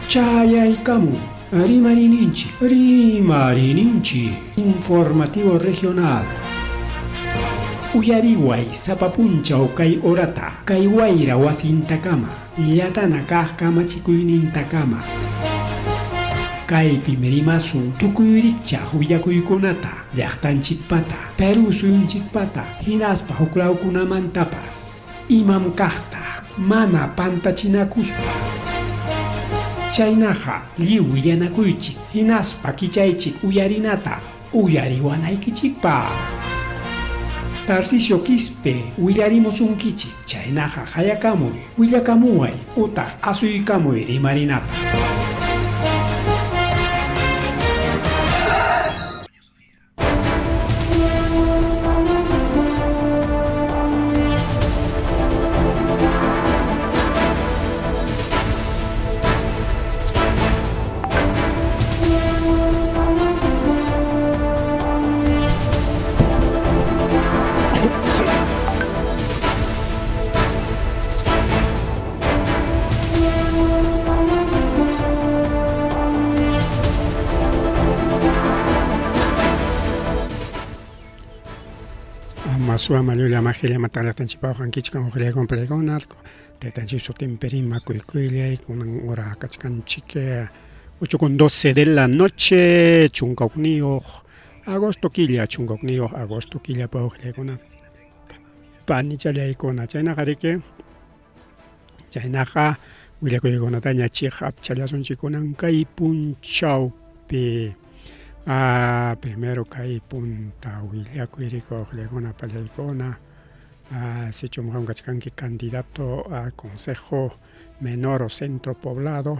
Chayaykamun Rimariyninchik, Rimariyninchik Informativo Regional. Uyariway sapa punchaw kay horata, kay wayra wasintakama, llatana kaq kamachikuynintakama. Kaypim rimasun tukuy rikchaq willakuykunata, llaqtanchikpata, Perú suyunchikpata, hinaspa huklawkunamantapas. Imam kaqta mana pantachinakuspa. Chaynaqa lliw willanakuychik hinaspa kichaychik uyarinata uyariwanaykichikpaq. Tarcisio Quispe willarimusunkichik, chaynaqa qayakamuy, willakamuway utaq asuykamuy rimarinapaq. Masua mallulla majilla matallaqtanchikpaq qankichkan uqllaykun palaykuna taytanchik sutinpi rimakuykuylay kunan hora kachkanchik 8 con 12 de la noche 11 agosto killa 11 agosto killapa uqllaykuna panichallaykuna chaynaqa riki Chaynaqa willakuykunataña chiqapchallasunchik kunan kay punchawpi. Ah, primero kay punta willakuy rikuqllakuna pallaykuna. Ah, sichum qam kachkanki candidato a consejo menor o centro poblado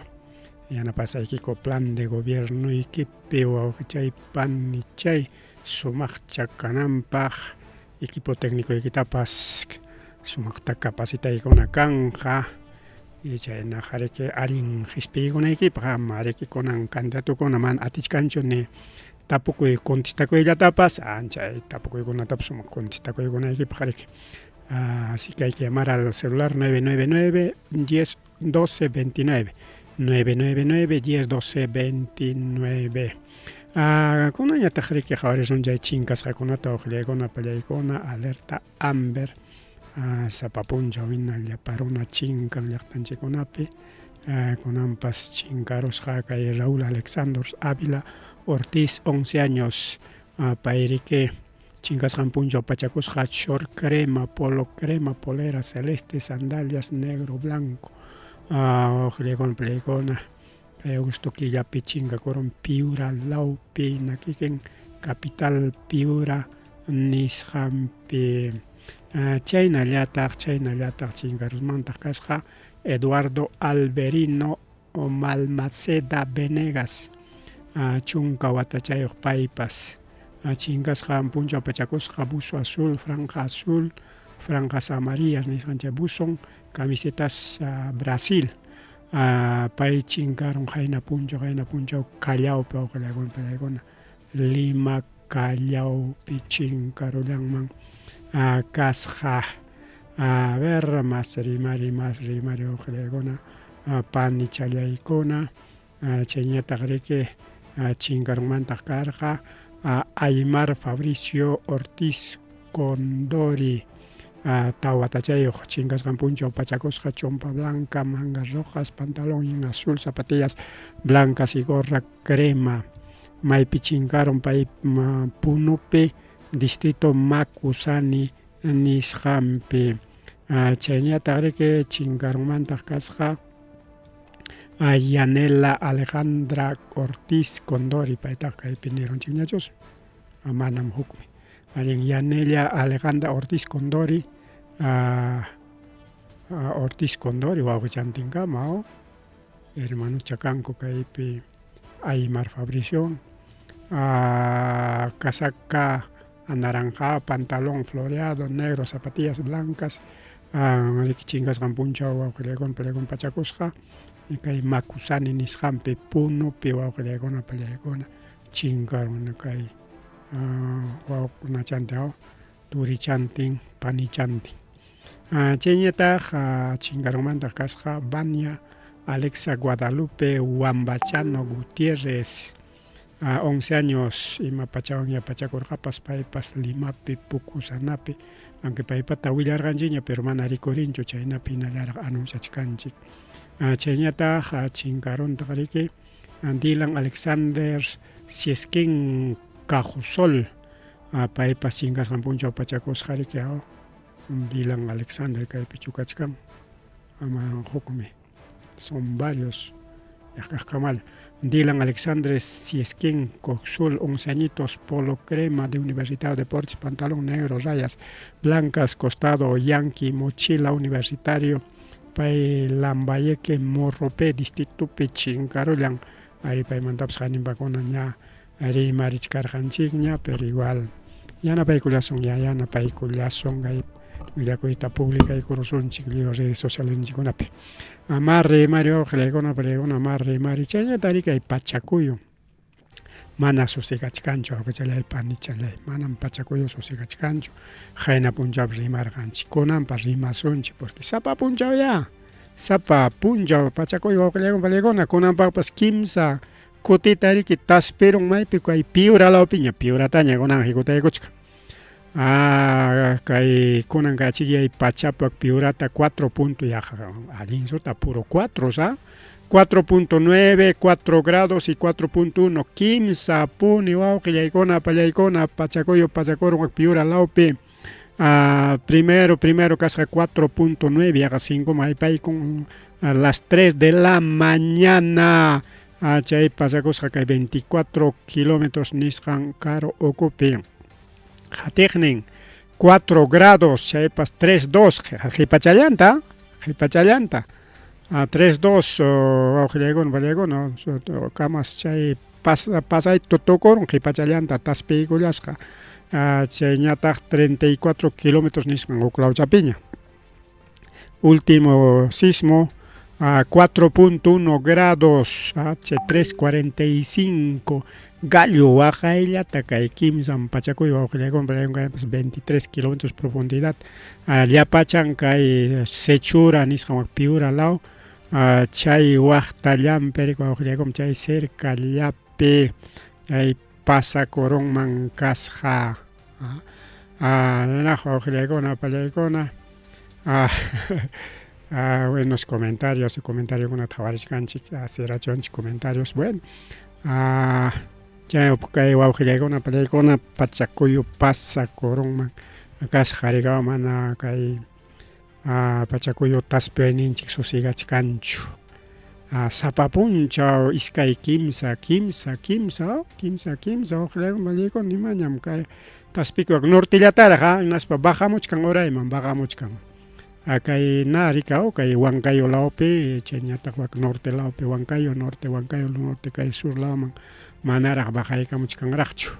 yanapasaykiku plan de gobiernoykipi wawqichay panichay sumaqcha kananpaq Equipo tecnicoykitapas sumaqta capacitaykuna kanqa chaynaqa riki allin qispiykunaykipaq ama riki kunan candidatokuna mana atichkanchu ni tapukuy contestakuyllatapas ancha tapukuykunatapas sumaq contestakuykunaykipaq riki así que hay que llamar al celular 999 10 12 29 999 10 12 29 ah, kunañataq riki qhawarisun chay chinkasqakunata uqllaykuna pallaykuna alerta amber ah, sapa punchaw hina llapa runa chinkan llaqtanchikkunapi ah, kunanpas chinkarusqa kay Raúl Alexander Ávila Ortiz 11 años pay riki Chinkasqan punchaw pachakusqa short crema, polo crema, polera celeste, sandalias negro, blanco. Uqllaykuna p'allaykuna kay agosto killapi chinkakurun Piura lawpi na kikin capital Piura nisqanpi. Chaynallataq chaynallataq chinkarusmantaq kasqa Eduardo Alberino Malmaceda Venegas chunka watachayuq paypas chinkasqan punchaw pachakusqa buzo azul, franja azul, franjas amarillas nisqan chay buzon, camisetas Brasil. Pay chinkarun qayna punchaw, qayna punchaw Callaopi wawqillaykuna pallaykuna Lima Callaopi chinkarullanman kasqa. A ver, mas rimari, mas rimari wawqillaykuna panichallaykuna chayñataq riki chinkarunmantaq karqa Aymar Fabricio Ortiz Condori tawatachayuq chinkasqan punchaw pachakusqa chompa blanca, mangas rojas, pantalón en azul, zapatillas blancas y gorra crema. Maypi chinkarun pay Punupi distrito Macusani nisqanpi. Chayñataq riki chinkarunmantaq kasqa Yanela Alejandra Ortiz Condori paytaq kaypi nirunchikñachus manam hukmi. Allin Yanela Alejandra Ortiz Condori Ortiz Condori wawqichantinkama hermanocha kanku kaypi Aymar Fabricio casaca anaranjada, pantalón floreado, negro, zapatillas blancas, riki chinkasqan punchaw wawqillaykuna pallaykuna pachakusqa kay Macusani nisqanpi Punupi wawqillaykuna pallaykuna chinkarun kay wawqunachantin turichantin panichantin. Chayñataq chinkarunmantaq kasqa Vania Alexa Guadalupe Huambachano Gutiérrez, 11 años, ima pachawanña pachakurqapas paypas Limapi, Pucusanapi, aunque paypata willarqanchikña, pero mana rikurinchu, chaynapi hinallaraq anunciachkanchik. Chayñataq chinkaruntaq riki Dylan Alexander Siesquín Cajusol, paypas chinkasqan punchaw pachakusqa riki, Dylan Alexander kaypichu kachkan, ama hukmi, son varios yaqaqkamalla. Dylan Alexander Siesquín Cojsul, 11 añitos, polo crema de Universitario Deportes, pantalón negro, rayas blancas, costado yankee, mochila universitario, pay Lambayeque, Morrope, distritupi chinkarullan, ari paymantapas haninpakuna ña rimarichkarqanchikña, pero igual yanapaykullasun, ya yanapaykullasun, kay willakuyta publicaykurusunchik lliw redes socialesninchikkunapi. Mari, mari wawqillaykuna, pallaykuna, mari, mari, chaynata ari kay pachakuyu mana susigachkanchu, wawqichalay, panichalay, manam pachakuyu susigachkanchu, qayna punchawpi rimarqanchik, kunanpas rimasunchik, porque sapa punchaw ya, sapa punchaw pachakuyu wawqillaykuna, pallaykuna, kunanpaqpas kimsa kutita riki taspirun maypi kay Piura lawpiña, Piurataña kunan hikutaykuchkan. Kay kunan kachikyay pachapa Piurata 4 punto yaqa allinsuta puro 4 sa 4.9, 4 grados y 4.1, kimsa puni wawqillaykuna, pallaykuna, pachakuyu pachakurun Piura lawpi. Primero kasqa 4.9, yaqa 5 maypaykun a las 3 de la mañana. Chay pasakusqa kay 24 kilómetros nisqan karu ukupi. Qatiqnin 4 grados, chaypas 3.2, qhipachallanta, qhipachallanta. 3.2, wawqillaykuna, pallaykuna, kamas chay pasay tukurun qhipachallanta taspiykullasqa. Chayñataq 34 kilómetros nisqan huk lawchapiña. Último sismo a 4.1 grados, H3.45, gallo waqayllata kay kimsan pachakuy wawqillaykuna, pallaykuna, 23 kilómetros profundidad. Llapachan kay Sechura nisqan Piura law, chay waqtallanpi wawqillaykuna, chay cerca llapi chay pasakurunman kasqa. Wawqillaykuna, pallaykuna, buenos comentarios, comentariokunata qhawarishkanchik, sirachunchik comentarios, bueno. Chay kay wawqillaykuna, pallaykuna, pachakuyu pasakurunman kasqa rikawa mana kay pachakuyu taspiyninchik susigachkanchu. Sapa punchaw iskay kimsa, kimsa, kimsa, kimsa, kimsa, wawqillaykuna, pallaykuna, nimañam kay taspikuwak nortellataraq, hinaspa bajamuchkan urayman, bajamuchkan. Kay narikaw kay Huancayo lawpi, chayñataq wak norte lawpi, Huancayo norte, Huancayo norte, kay sur lawman manaraq bajaykamuchkanraqchu.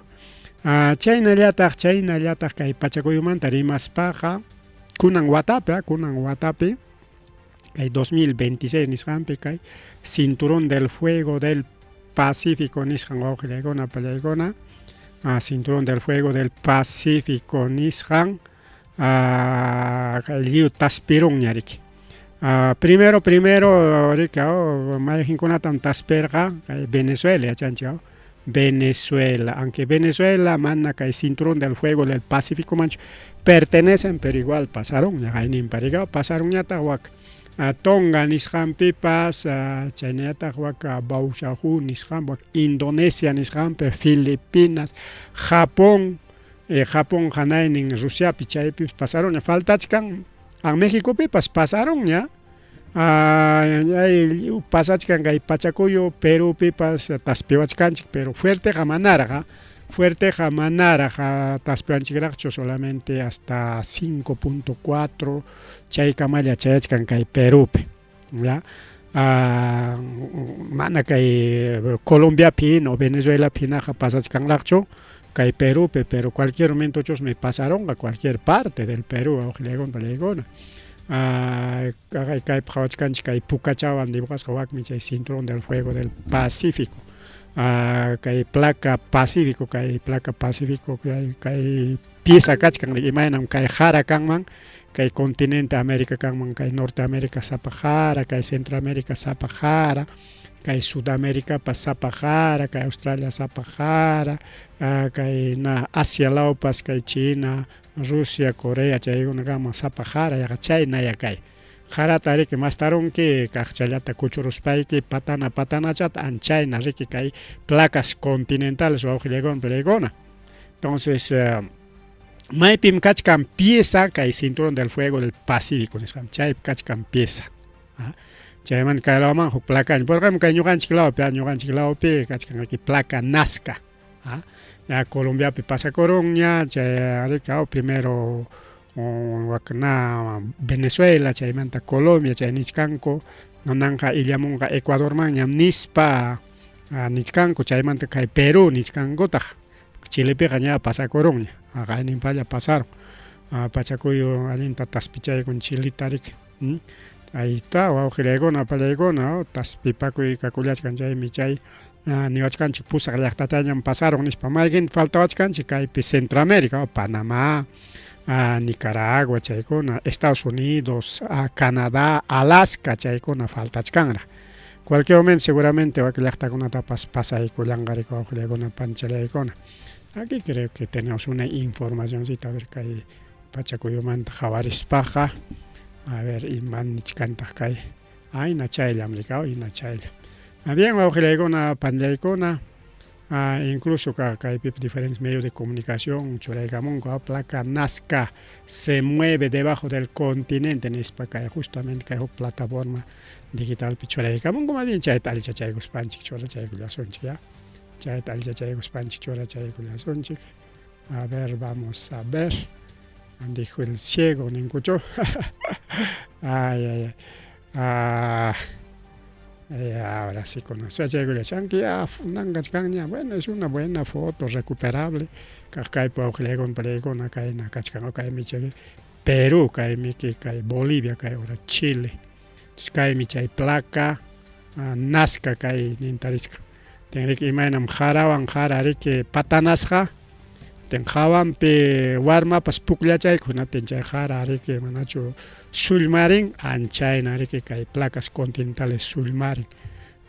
Chaynallataq, chaynallataq kay pachakuyumanta rimaspaqa kunan watapi, kunan watapi kay 2026 nisqanpi kay Cinturón del Fuego del Pacífico nisqan wawqillaykuna, pallaykuna, Cinturón del Fuego del Pacífico nisqan kay lliw taspirunña riki. Primero, primero riki, mayqinkunatam taspirqa kay Venezuela, yachanchik, Venezuela, aunque Venezuela mana kay Cinturón del Fuego del Pacífico manchu pertenecen, pero igual pasaron, qayninpa rika pasaronñataq wak Tonga nisqanpipas, chaynallataq wak Bauxajú nisqan, wak Indonesia nisqanpi, Filipinas, Japón, Japón hanaynin Rusiapi chaypipas pasaronña, faltachkan Mexicopipas pasaronña, pasachkan kay Pachacuyo, Perúpipas taspiwachkanchik, pero fuerteqa manaraq, fuerteqa manaraq taspiwanchikraqchu, solamente hasta 5.4 chaykamalla chayachkan kay Perúpi, ya. Mana kay Colombiapi o Venezuelapi hinaqa pasachkanraqchu kay Perúpi, pero cualquier momento chusmi pasaronqa cualquier parte del Perú, wawqillaykuna, pallaykuna. Kaypi qhawachkanchik kay pukachawan dibujasqa wakmi chay Cinturón del Fuego del Pacífico. Kay placa Pacífico, kay placa Pacífico, kay pieza kachkan, imaynam kay qara kanman, kay continente América kanman, kay Norte América sapa qara, kay Centro América sapa qara, kay Sudaméricapas sapa qara, kay Australia sapa qara, kay na Asia lawpas, kay China, Rusia, Corea chaykuna kanman sapa qara, yaqa chaynaya kay. Qarata riki mastarunki, kaqchallata kuchuruspayki, patana patanachata, anchayna riki kay placas continentales wawqillaykuna palaykuna. Entonces, maypim kachkan pieza kay cinturón del fuego del Pacífico nisqan, chaypi kachkan pieza. Chaymanta kay lawman huk placaña, porqam kay ñuqanchik lawpi, ñuqanchik lawpi kachkan riki placa Nazca. Ya Colombiapi pasakurunña, chay riki primero wakna Venezuela, chaymanta Colombia, chay nichkanku, nanqa illamunqa Ecuadormanñam nispa nichkanku, chaymanta kay Perú nichkankutaq, Chilepiqa ña pasakurunña, qayninpalla pasarun, pachakuyu allinta taspichaykun Chilita riki. Ahí está, wawqillaykuna, apallaykuna, taspipakuy kakullachkan, chaymi chay niwachkanchik pusaq llaqtatañam pasarun nispa. Mayqinta faltawachkanchik kaypi Centroamérica, Panamá, Nicaragua chaykuna, Estados Unidos, Canadá, Alaska chaykuna faltachkanraq. Cualquier momento seguramente wak llaqtakunatapas pasaykullanqariki wawqillaykuna, panchallaykuna. Aquí creo que tenemos una informacioncita, a ver kay pachakuyumanta qawarispaqa, a ver ima nichkantaq kay, ayna chayllam rika, ina chaylla. Bien, wawqillaykuna, panllaykuna, incluso kaypi diferentes medios de comunicación churaykamunku, placa Nazca se mueve debajo del continente nispa, kay justamente kay huk plataforma digitalpi churaykamunku, más bien chayta allichachaykuspanchik churachaykullasunchik, ya, chayta allichachaykuspanchik churachaykullasunchik. A ver, vamos a ver, dijo el ciego ninkuchu. Ay, ay, ay. Ahora sí con eso ya fundankachkanña. Bueno, es una buena foto recuperable. Kaypi wawqillaykuna palaykuna kayna kachkan, kaymi chay Perú, kaymi kay Bolivia, kay ora Chile. Entonces kaymi chay placa Nazca kay nintarichkan. Tinriki imaynam qarawan qara riki patanasqa, tin hawanpi warmapas pukllachayku hinaptin chay qara riki manachu sullmarin, anchayna riki kay placas continentales sullmarin.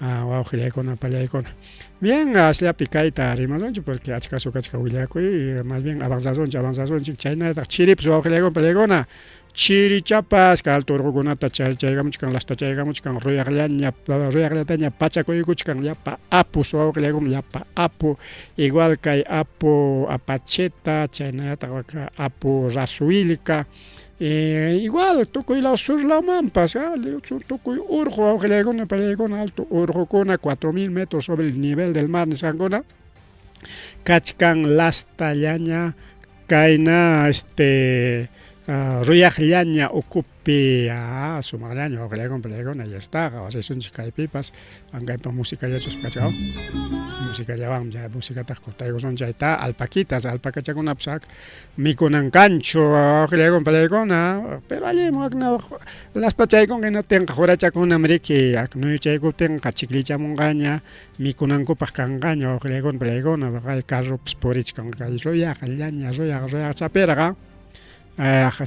Wawqillaykuna, pallaykuna. Bien, asllapi kayta rimasunchik porque achkasu kachka willakuy, más bien avanzasunchik, avanzasunchik, chaynallataq chiripas wawqillaykuna, pallaykuna, chirichapas alto urqukunata chaygamuchkan, lastachaygamuchkan, ruyaqllaña, ruyaqllataña pachakuykuchkan llapa apus wawqillaykuna, llapa apu, igual kay apu Apacheta, chaynallataq apu Rasuilca, igual tukuy law sur lawmanpas, tukuy urqu wawqillaykuna, pallaykuna, alto urqukuna 4000 metros sobre el nivel del mar nisqankuna kachkan lastallaña kayna ruyaqllaña ukupi, sumaqllaña wawqillaykuna, pallaykuna, ya está, qawasisunchik kaypipas, kaypa musicallachus kachkan, musikallawanmi chay musikataq cortaykusun chayta, alpaquitas, alpacachakunapas mikunan kanchu wawqillaykuna, pallaykuna, pero allinmi wakna lastachaykunqa hinaptinqa qurachakunam riki nuyuchaykuptinqa chiklichamunqaña mikunankupaq kanqaña wawqillaykuna, pallaykuna, kay carropas purichkan kay ruyaqllaña ruyaq ruyaq chapirqa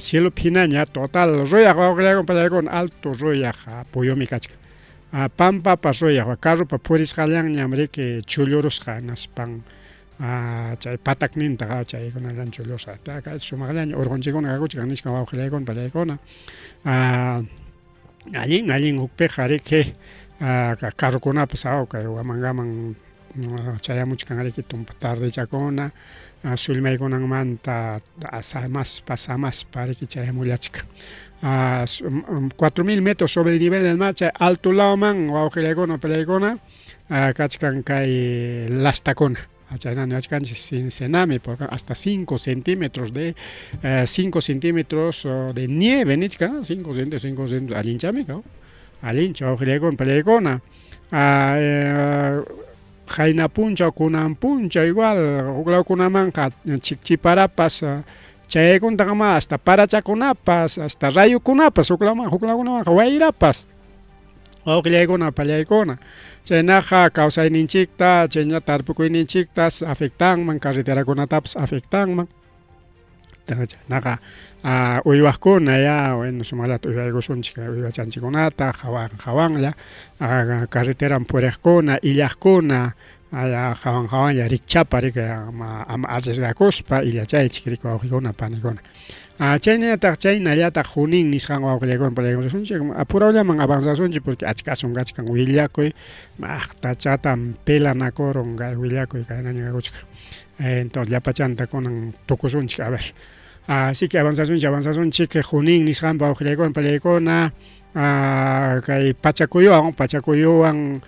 cielopi hinaña total ruyaq wawqillaykuna, pallaykuna, alto ruyaq puyumi kachkan. Pampapas ruyaq, carropa purisqallanñam riki chullurusqa hinaspan chay patakninta chaykunallan chullusqa, kay sumaqllaña urqunchikkuna kakuchkan nichkan wawqillaykuna, pallaykuna. Allin allin hukpiqa riki carrokunapas kay Huamangaman chayamuchkan riki tumpa tardechakuna sullmaykunanmanta samaspa samaspa riki chayamullachkan. 4000 metros sobre el nivel del mar, chay alto lawman wawqillaykuna, pallaykuna, kachkan kay lastakuna. Chayna niwachkanchik Sename, porque hasta 5 centímetros de 5 centímetros de nieve nichkan, 5 centímetros, 5 centímetros, allinchami allincha wawqillaykuna, pallaykuna. Qayna punchaw, kunan punchaw igual huk lawkunamanqa chikchiparapas chayaykuntaqma hasta parachakunapas, hasta rayukunapas, huk lawman, huk lawkunamanqa wayrapas. Wawqillaykuna, pallaykuna, chaynaqa kawsayninchikta, chayna tarpukuyninchiktas afectanman, carreterakunatapas afectanman. Chaynaqa uywaqkuna ya bueno sumaqllata uywaykusunchik uywachanchikkunata qawan qawanlla carreteran puriqkuna illaqkuna qawan qawanlla rikchapa riki ama ama arriesgakuspa illachaychik riki wawqikuna panikuna. Chaynallataq chaynallataq Junín nisqan wawqillaykuna paykunasunchik apurawllaman avanzasunchik porque achkasun kachkan willakuy maqtachatam pelanakurun kay willakuy kaynaña kakuchkan. Entonces llapachanta kunan tukusunchik a ver. Así que avanzasunchik avanzasunchik Junín nisqanpa wawqillaykuna pallaykuna kay pachakuyuwan pachakuyuwan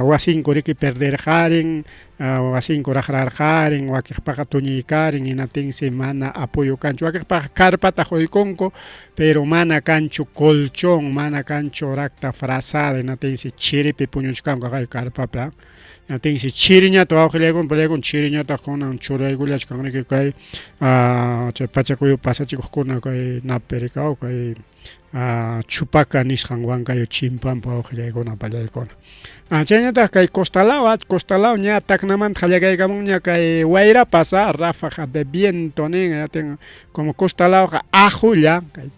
wasinku riki perderqarin wasinku raqrarqarin wakiqpaqa tuñiykarin hinaptinsi mana apoyo kanchu wakiqpaqa carpata quykunku pero mana kanchu colchón mana kanchu rakta frazada hinaptinsi chiripi puñuchkanku kay carpapi hinaptinsi chiriñata wawqillaykuna pallaykuna chiriñataq kunan churaykullachkan riki kay chay pachakuyu pasachikuqkuna kay napi rikaw kay Chupaka nisqan Huancayo chimpanpa wawqillaykuna pallaykuna. Chaynataq kay Costalaw, Costalaw ña Tacnamanta qallariykamunña kay wayrapas, ráfaga de viento nin, atin como Costalawqa ajulla kay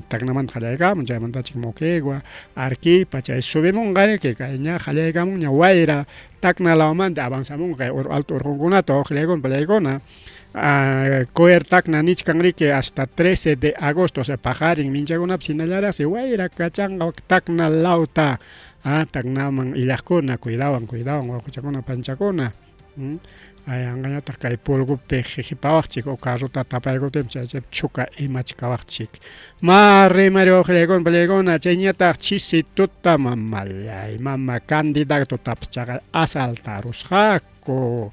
Tacnamanta qallariykamun, chaymantachik Moquegua, Arequipa chay subimunqa riki kay ña qallariykamunña wayra Tacna lawmanta avanzamunqa kay alto urqunkunata wawqillaykuna pallaykuna. Coer Tacna nichkan riki hasta 13 de agosto, o sea paqarin minchakunapas hinallaraqsi wayra kachanqa Tacna lawta, Tacnaman illaqkuna cuidawan cuidawan wawqichakuna panchakuna. Anqañataq kay pulgupi qhipawaqchik o carrota tapaykuptinpas chay chaypi chuka imach kawaqchik. Ma rimari wawqillaykuna pallaykuna chayñataq chisi tuta mamallay mama candidatotapas chaqay asaltarusqaku.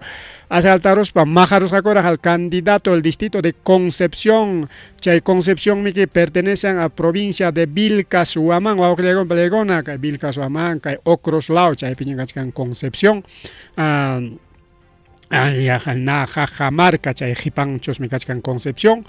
Asaltaruspa maqarusqakuraq al candidato del distrito de Concepción. Chay Concepción miki pertenecen a provincia de Vilcas Huamán, wawqillaykuna pallaykuna, kay Vilcas Huamán, kay Ocros law chaypiña kachkan Concepción. Najajamarca chay qipanchusmi kachkan Concepción.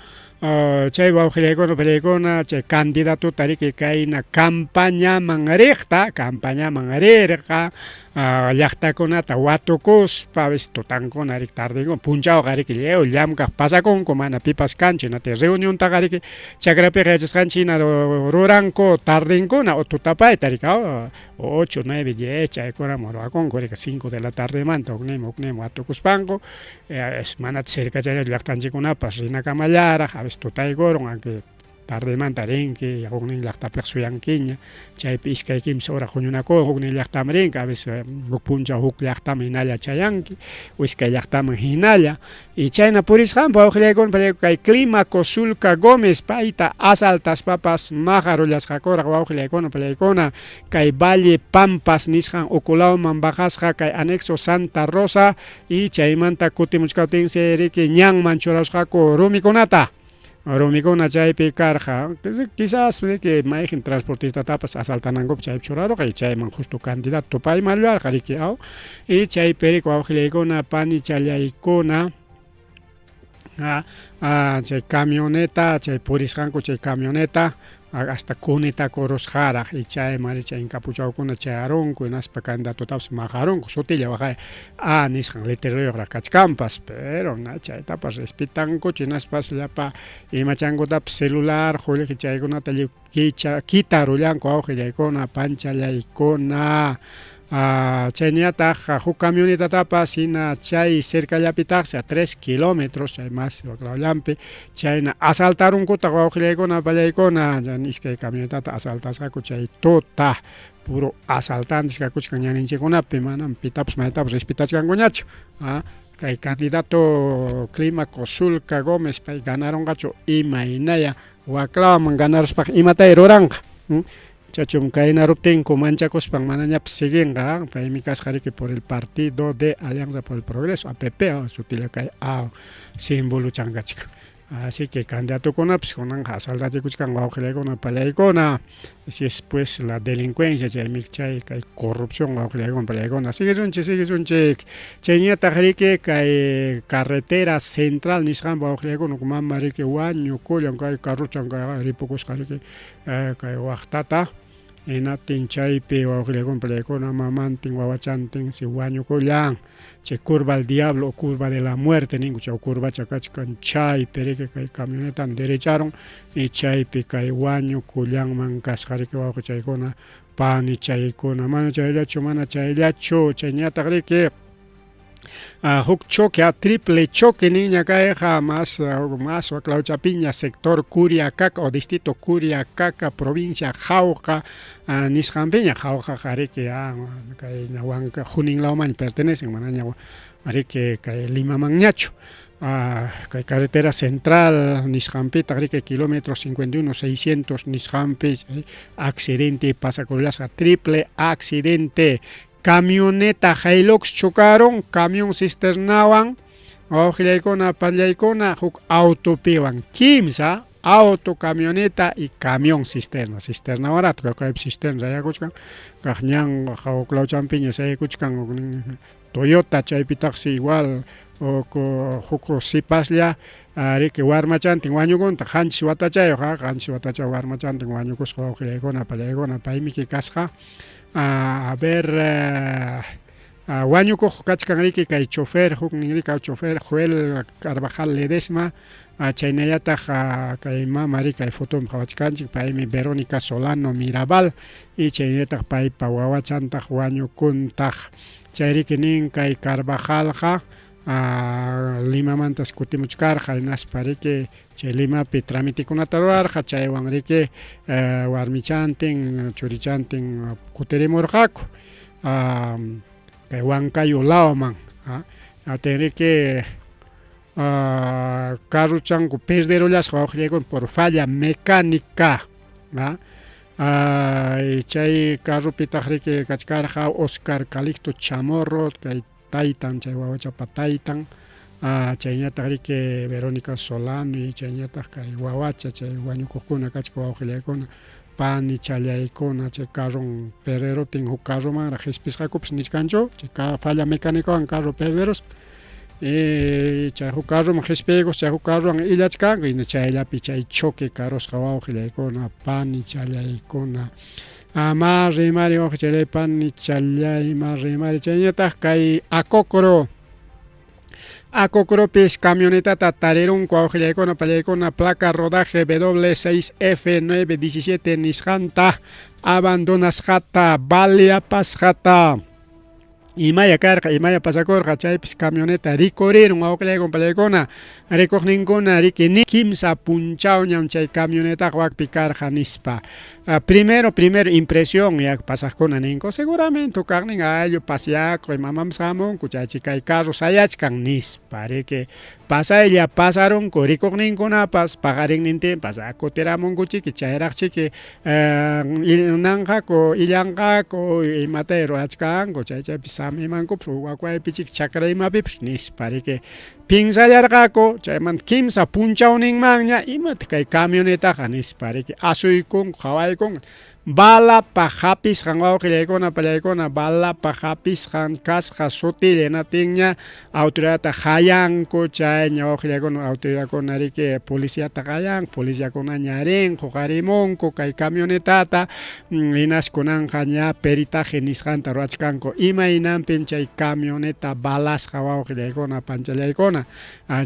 Chay wawqillaykuna pallaykuna chay candidatota riki kayna campañaman riqta, campañaman rirqa llaqtakunata watukuspa a veces tutankuna riki tardenkuna punchawqa riki lliw llamkaq pasakunku mana pipas kanchu hinaptin reuniontaqa riki chakrapiqa yachasqanchik hina ruranku tardenkuna o tutapayta riki 8, 9, 10 chaykunam ruwakunku riki 5 de la tardemanta hukninman hukninman watukuspanku mana cercachallachu llaqtanchikkunapas rinakamallaraq a veces tutaykurun aunque tardemanta rinki huknin llaqtapiqa suyankiña chaypi iskay kimsa hora huñunakun huknin llaqtaman rinki a veces huk punchaw huk llaqtaman hinalla chayanki o iskay llaqtaman hinalla y chayna purisqanpa wawqillaykuna kay Clímaco Sulca Gómez payta asaltaspapas maqarullasqakuraq wawqillaykuna pallaykuna kay Valle Pampas nisqan ukulawman bajasqa kay anexo Santa Rosa y chaymanta kutimuchkaptinsi riki ñanman churasqaku rumikunata rumikuna chaypi karqa quizás riki mayqin transportistatapas asaltanankupaq chaypi churarurqa y chayman justo candidato tupayman rurarqa riki aw y chaypi riki wawqillaykuna panichallaykuna chay camioneta chay purisqanku chay camioneta hasta kunitakurusqaraq y chayman chay encapuchawkuna chayarunku hinaspa candidatotapas maqarunku sutilla waqay A nisqan letreruyuqraq kachkanpas pero na chaytapas respetankuchu hinaspas llapa imachankutapas celular qullqi chaykunata lliw kicha kitarullanku wawqillaykuna panchallaykuna. Chayñataq huk camionetatapas hina chay cercallapitaqsi a 3 kilómetros chay mas waklawllanpi chayna asaltarunkutaq wawqillaykuna pallaykuna iskay camionetata asaltasqaku chay tuta puro asaltantes kakuchkan ñanninchikkunapi manam pitapas maytapas respetachkankuñachu. Kay candidato Clímaco Sulca Gómez pay ganarunqachu imaynaya waklawaman ganaruspaqa imatay ruranqa. Chachum kaynaruptinku manchakuspan manañapas siguinqa paymi kasqa riki por el partido de Alianza por el Progreso APP sutilla kay A símbolo kachkan. Así que candidatokunapas kunanqa asaltachikuchkan wawqillaykuna pallaykuna si es pues la delincuencia chaymi chay kay corrupción wawqillaykuna pallaykuna siguisunchik siguisunchik chayñataq riki kay carretera central nisqanpa wawqillaykuna mama riki wañukullan kay carrochan kay ripukusqa riki kay waqtata. Hinaptin chaypi wawqillaykuna pallaykuna mamantin wawachantin si wañukullan. Chay curva al diablo o curva de la muerte ninku chay curvacha kachkan chaypi riki kay camionetan derecharun y chaypi kay wañukullanman kasqa riki wawqichaykuna panichaykuna. Mana chayllachu, mana chayllachu, chayñataq riki huk choque, triple choque niña kayqa más más waklawchapiña sector Curiacaca o distrito Curiacaca, provincia Jauja nisqanpiña. Jaujaqa riki kay Huanca Junín lawmanña pertenecen, manaña riki kay Limamanñachu. Kay carretera central nisqanpitaq riki kilómetro 51 600 nisqanpi accidente pasakurullasqa, triple accidente. Camioneta Hilux chocaron, camión cisternawan, wawqillaykuna pallaykuna, huk autopiwan, kimsa auto, camioneta y camión cisterna. Cisterna barato, kaypi cisterna sayakuchkan, kaq ñan hawklawchampiña sayakuchkan Toyota, chaypitaqsi igual huk sipaslla riki warmachantin wañukuntaq, 7 watachayuq, 7 watachayuq warmachantin wañukusqa wawqillaykuna pallaykuna, paymiki kasqa. A ver, wañukuq kachkan riki kay chofer, huknin riki chofer Joel Carvajal Ledesma, chaynallataq kay mama riki kay fotopi qhawachkanchik, paymi Verónica Solano Mirabal, y chaynallataq paypa wawachantaq wañukuntaq. Chay riki nin kay Carvajalqa Limamantas kutimuchkarqa, hinaspa riki chay Limapi tramitikunata rurarqa, chaywan riki warmichantin churichantin kutirimurqaku kay Huancayo lawman. Atin riki carrochanku perderullasqa wawqillaykuna por falla mecánica. Chay carropitaq riki kachkarqa Oscar Calixto Chamorro, kay taytan, chay wawachapa taytan, chayñataq riki Verónica Solano, y chayñataq kay wawacha, chay wañukuqkuna kachka wawqillaykuna panichallaykuna. Chay carron perderuptin huk carromanraq qispisqakupas nichkanchu, chay falla mecanicawan carro perderusqa, chay huk carroman qispiykus, chay huk carrowan illachkanku, hina chayllapi chay choque karusqa wawqillaykuna panichallaykuna. Ma rimari wawqichallay panichallay, ma rimari. Chayñataq kay Acocro, Acocropis camionetata tarirunku wawqillaykuna pallaykuna, placa rodaje W6F917 nisqanta abandonasqata, baleapasqata. Imaya karqa, imaya pasakurqa, chaypis camioneta rikurirun wawqillaykuna pallaykuna, rikuqninkuna riki ni kimsa punchawñam chay camionetaqa wakpi karqa nispa. Primero impresión ya pasaqkuna ninku seguramente kaqnin ayllu pasyakuq imamanpas hamunku, chaychi kay carro sayachkan nispa riki pasaylla pasarunku rikuqninkunapas paqarinnintinpas kutiramunku chiki chayraq chiki nanqaku illanqaku imata ruwachkanku chay chaypi samimankupas wakwaypi chiki chakra imapipas nispa riki pinsallarqaku. Chaymanta kimsa punchawninmanña imataq kay camionetaqa nispa riki asuykunku qhawaykunku balapa hapisqan wawqillaykuna pallaykuna, balapa hapisqan kasqa sutilla. Hinaptinña autoridadta qayanku, chayña wawqillaykuna autoridadkuna riki policiata qayanku, policiakunaña rinku qarimunku kay camionetata, hinas kunanqa ña peritaje nisqanta ruwachkanku imaynanpim chay camioneta balasqa wawqillaykuna panchallaykuna.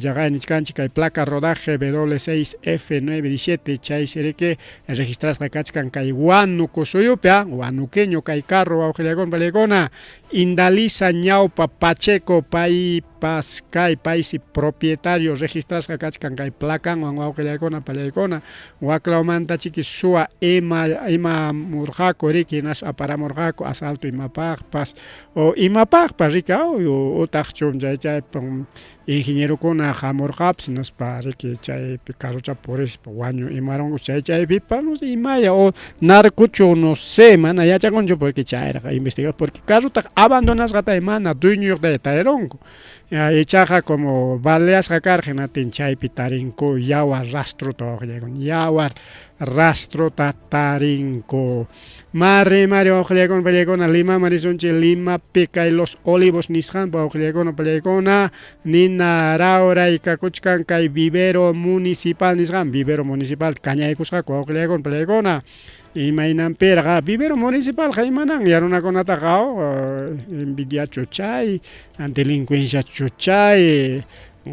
Chaqay nichkanchik kay placa rodaje W6F917 chaysi riki registrasqa kachkan kay Huánuco suyupi, huanuqueño kay carro wawqillaykuna pallaykuna. Indalisa Ñaupa Pacheco paypas kay paysi propietario registrasqa kachkan kay placanwan wawqillaykuna pallaykuna. Waklawmanta chiki suwa ima imamurqaku riki, hinaspa aparamurqaku asalto imapaqpas o imapaqpas riki utaqchu chay chaypi ingenierokuna hamurqapas, hinaspa riki chaypi carrochapi purispa wañu imarunku chay chaypipas, no sé imaya o narcochu, no sé, mana yachakunchu porque chayraq investigar, porque carrotaqa abandonasqata mana dueñoyuqta tarirunku. Ichaqa como baleasqa karqa, hinaptin chaypi tarinku yawar rastrota wawqillaykuna, yawar rastrota tarinku. Mari mari wawqillaykuna pallaykuna, Limaman risunchik. Limapi kay Los Olivos nisqanpa wawqillaykuna pallaykuna nina rawray kakuchkan kay vivero municipal nisqan, vivero municipal kañaykusqaku wawqillaykuna pallaykuna. Imaynanpirqa vivero municipalqa imanan ya runakunataqa envidiachu chay, delincuenciachu chay,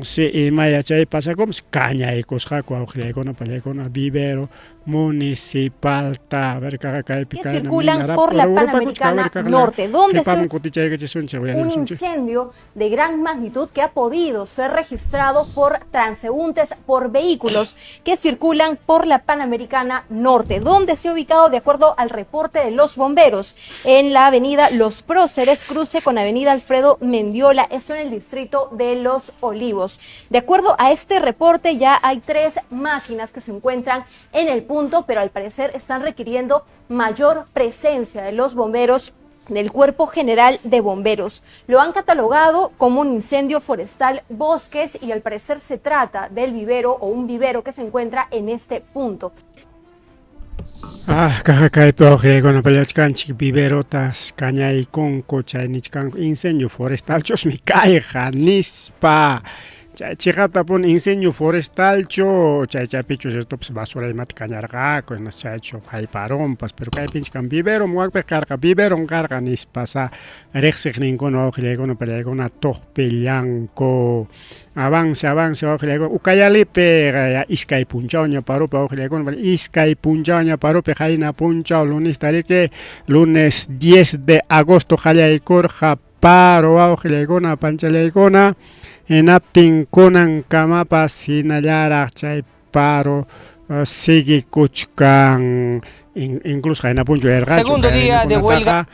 si imaya chay pasakunpas kañaykusqaku wawqillaykuna pallaykuna vivero municipalta. A ver kaqa kaypi que kayna circulan minarap por la urapakuchka a Panamericana ver kaqlla Norte, donde se qhipaman kutichaykachisunchik un uyarisunchik. incendio de gran magnitud que ha podido ser registrado por transeúntes, por vehículos que circulan por la Panamericana Norte, donde se ha ubicado, de acuerdo al reporte de los bomberos, en la avenida Los Próceres, cruce con avenida Alfredo Mendiola, esto en el distrito de Los Olivos. De acuerdo a este reporte, ya hay 3 máquinas que se encuentran en el punto, pero al parecer están requiriendo mayor presencia de los bomberos del Cuerpo General de Bomberos. Lo han catalogado como un incendio forestal bosques y al parecer se trata del vivero o un vivero que se encuentra en este punto. Ah, kaqa kaypi wawqillaykuna peleachkanchik viverotas kañaykunku chay nichkanku incendio forestalchusmi kayqa nispa. Chay chiqatapuni incendio forestalchu chay chaypichu ciertopas basura imata kañarqaku hinaspa chaychu hayparunpas pero kaypinchik viverom wakpiqa karqa viverom karqa nispasa riqsiqninkuna wawqillaykuna pallaykuna tuqpillanku. Avance, avance wawqillaykuna Ucayalipi iskay punchawña parupi wawqillaykuna iskay punchawña parupi qayna punchaw lunesta riki lunes 10 de agosto qallaykurqa paro wawqillaykuna panchallaykuna hinaptin kunankamapas hinallaraq chay paro siguikuchkan incluso qayna punchaw yarqachu Segundo día de huelga.